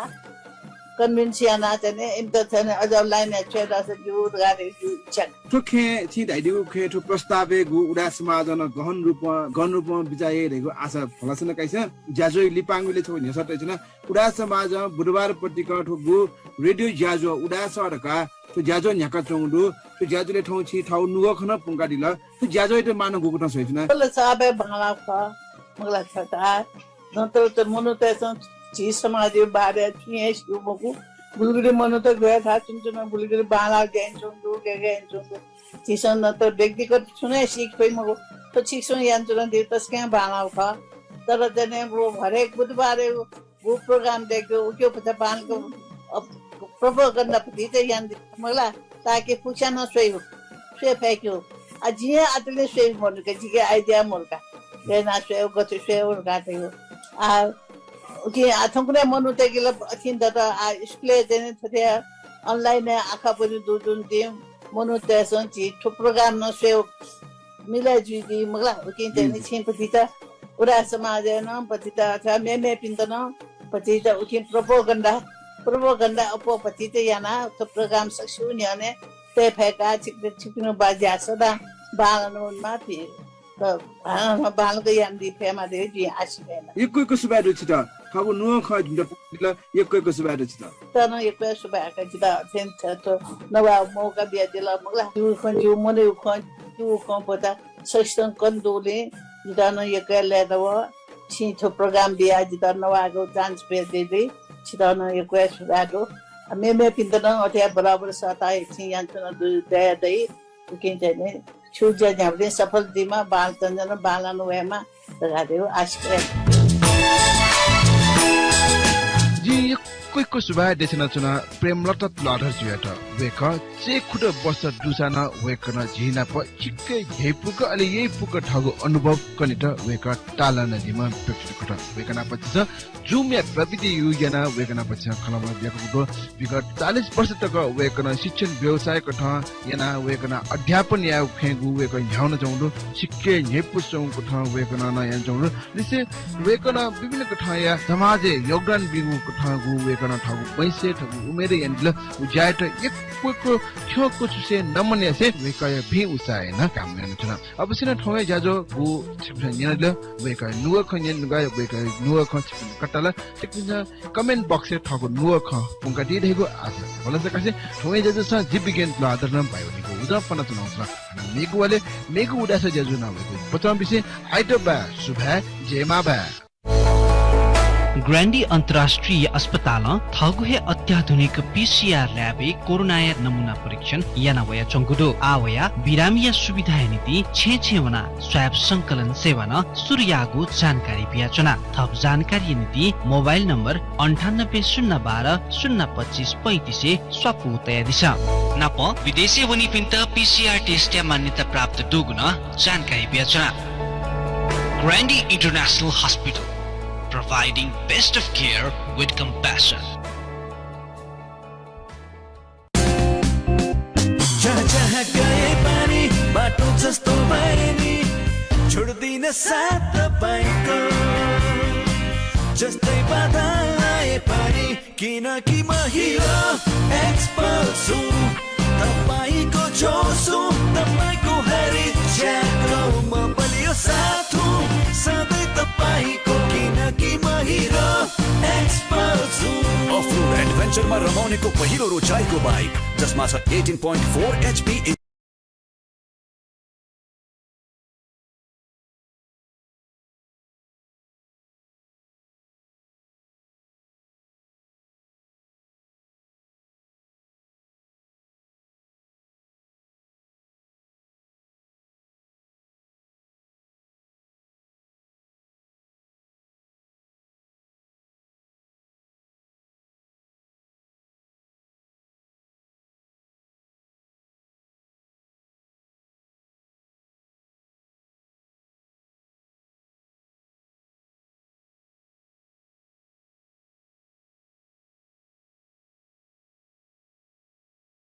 convince याना चाहिँ नि इमित चाहिँ नि अझ line-य् छ्वये दःसा ज्यू धकाः धइगु इच्छा। थ्व खँय् छिं धयादीगु खँय् थ्व प्रस्तावय् गु उदाय् समाजं नं गहन रूपं, गहन रूपं बिचाः याइ धइगु आशा भलसा नं काइसा। ज्याझ्वः लिपांगु इलय् छगू न्ह्यसः तयाच्वना। उदाय् समाजं बुधबार पतिकं थ्व गु रेडियो ज्याझ्वः उदाय् सः धकाः थ्व ज्याझ्वः न्ह्याकाच्वंगु दु। थ्व ज्याझ्वलय् थौं छिं थःगु नुगः खँ नं प्वंकादिल। थ्व ज्याझ्वःयात मानं गुकथं स्वयाच्वना? थ्व ला सः बांलाःगु खः। मखु ला, छता नत्र त मनूतय्सं झी समाजया बारे छुं हे स्यू मखु। गुलिगुलि मनूत गय् थाय् च्वनाच्वन, गुलिगुलि बांलाः गय् यानाच्वंगु, गय् गय् यानाच्वंगु। झीसं न त व्यक्तिगत छुं हे सीके फइ मखु। थ्व छिकपिन्सं यानाच्वनादीगु तसकं बांलाःगु खः। तर चाहिँ नि व हरेक बुधबारय् व program दय्केगु, उकिया भचा बांलाक, अ, propaganda भतिचा यानादी मखु ला, ताकि फुक्कसिनं स्वयेगु, स्वये फय्केगु। आ, जिं आतले स्वयेगु मदुका, जिके idea मदुका। गय् याना स्वयेगु, गथे स्वयेगु धकाः धइगु। आ, उकिं आ थौंकन्हय् मनूतय्के ला अथें दत, आ, स्कुलय् चाहिँ नि थथे online-य् आखः ब्वने दुगुलिं मनूतय्सं झी थ्व program नं स्वयेगु मिले जुइदी मखु ला, उकिं चाहिँ नि छिं भतिचा उदाय् समाजय् नं भतिचा अथवा मेमेपिन्त नं भतिचा उकिं propaganda, propaganda अप्वः भतिचा यानाः थ्व program सकसिगु न्ह्यःने तये फय्काः छिकपिं, छिकपिनिगु बाज्या सदां बांलाना वनेमाः, भिं, त, बांलाक यानादी फयेमा धइगु जिं आशा याना। यक्व यक्व सुभाय् दु छितः। थःगु नुगः खँ जिमित प्वंकादिल, यक्व यक्व सुभाय् दु छितः। छितः नं यक्व यक्व सुभाय् का, जितः अथें थ्व नवायेगु मौका बियादिल मखु ला। जिगु खँ, जिगु मनय् खँ, जिगु खँ भचा सकसितं कन दुगुलिं जितः नं यक्व लय्ताः। छिं थ्व program बियाः जितः नवायेगु chance बियादीगुलिं छितः नं यक्व सुभाय् दु। आ, मेमेपिन्त नं अथे हे बराबर सःताः हे छिं यानाच्वनादीगु दया दइ। उकिं चाहिँ नि छु ज्या न्ह्याबलें सफल जुइमा, बांलाक तन्जन बांलाना वयेमा धकाः धइगु आशा याना। जिं यक्व यक्व सुभाय् देछानाच्वना प्रेमलता तुलाधरजुयात। वय्कः चय्खुदँ बस दुसा नं वय्कलं झी नाप छिक्क न्ह्यइपुक अले यइपुक थःगु अनुभव कनेत वय्कः ताःलानादीम्ह व्यक्तित्व खः। वय्कः नाप झीसं Zoom-या प्रविधि use यानाः वय्कः नाप झीसं खँल्हाबल्हा बियाकूगु दु। विगत चालिस वर्ष तक वय्कलं शिक्षण व्यवसाय कथं यानाः वय्कलं अध्यापन यायेगु खँय् गु वय्कः न्ह्यानाच्वंगु दु। छिक्क न्ह्यइपुसे च्वंगु कथं वय्कलं नं यानाच्वंगु दु। लिसें वय्कलं विभिन्न कथंया समाजय् योगदान बीगु कथं गु वय्कलं थःगु वंशय्, थःगु उमेरय् यानादिल। व ज्यायात यक्व यक्व थ्यंक छुसे नमन यासें वय्कःया भिं उत्साह यानाः काम यानाच्वन। अवश्य नं थौंया ज्याझ्वः गु छिकपिन्सं न्यनादिल। वय्कःया नुगः खँ न्यने धुंकाः वय्कःया नुगः खँ छिकपिन्सं कताल। छिकपिन्सं comment box-य् थःगु नुगः खँ प्वंकादी धइगु आशा। भलसा कासें थौंया ज्याझ्वलय् जि बिज्ञान तुलाधरं बाय् वनेगु उजं पनाच्वनागु खः। मेगु वालय् मेगु उदाय् सः ज्याझ्वः नाप वयेगु पचंबिसें हाइदो बाय्, सुभाय्, जय मां बाय्। ग्रान्डी अन्तर्राष्ट्रिय अस्पतालं थःगु हे अत्याधुनिक पीसीआर ल्याबय् कोरोनाया नमुना परीक्षण याना वयाच्वंगु दु। आः वयाः बिरामीया सुविधाया निंतिं छेँय् छेँय् वनाः स्वाब संकलन सेवा नं सुरु याःगु जानकारी बियाच्वना। थप जानकारीया निंतिं मोबाइल नम्बर अन्ठानब्बे शून्य बाह्र शून्य पच्चिस पैँतिसय् स्वापू तयादिसँ। नापं विदेशय् वनीपिन्त पीसीआर test-या मान्यता प्राप्त दुगु नं जानकारी बियाच्वना। Grande International Hospital, providing best of care with compassion. जहाँ जहाँ गए पनि बाटो जस्तो भए नि छोड्दिन साथ तपाईँको। जस्तै बाधा आए पनि किनकि म हिरो एक्सपर्ट छु, तपाईँको जोस हुँ, तपाईँको हरेक ज्याकको म बलियो साथ हुँ, सधैँ तपाईँको किनकि म हिरो एक्सपर्ट छु। अफ रोड एडभेन्चरमा रमाउनेको पहिलो रोचाइको बाइक, जसमा छ eighteen point four H P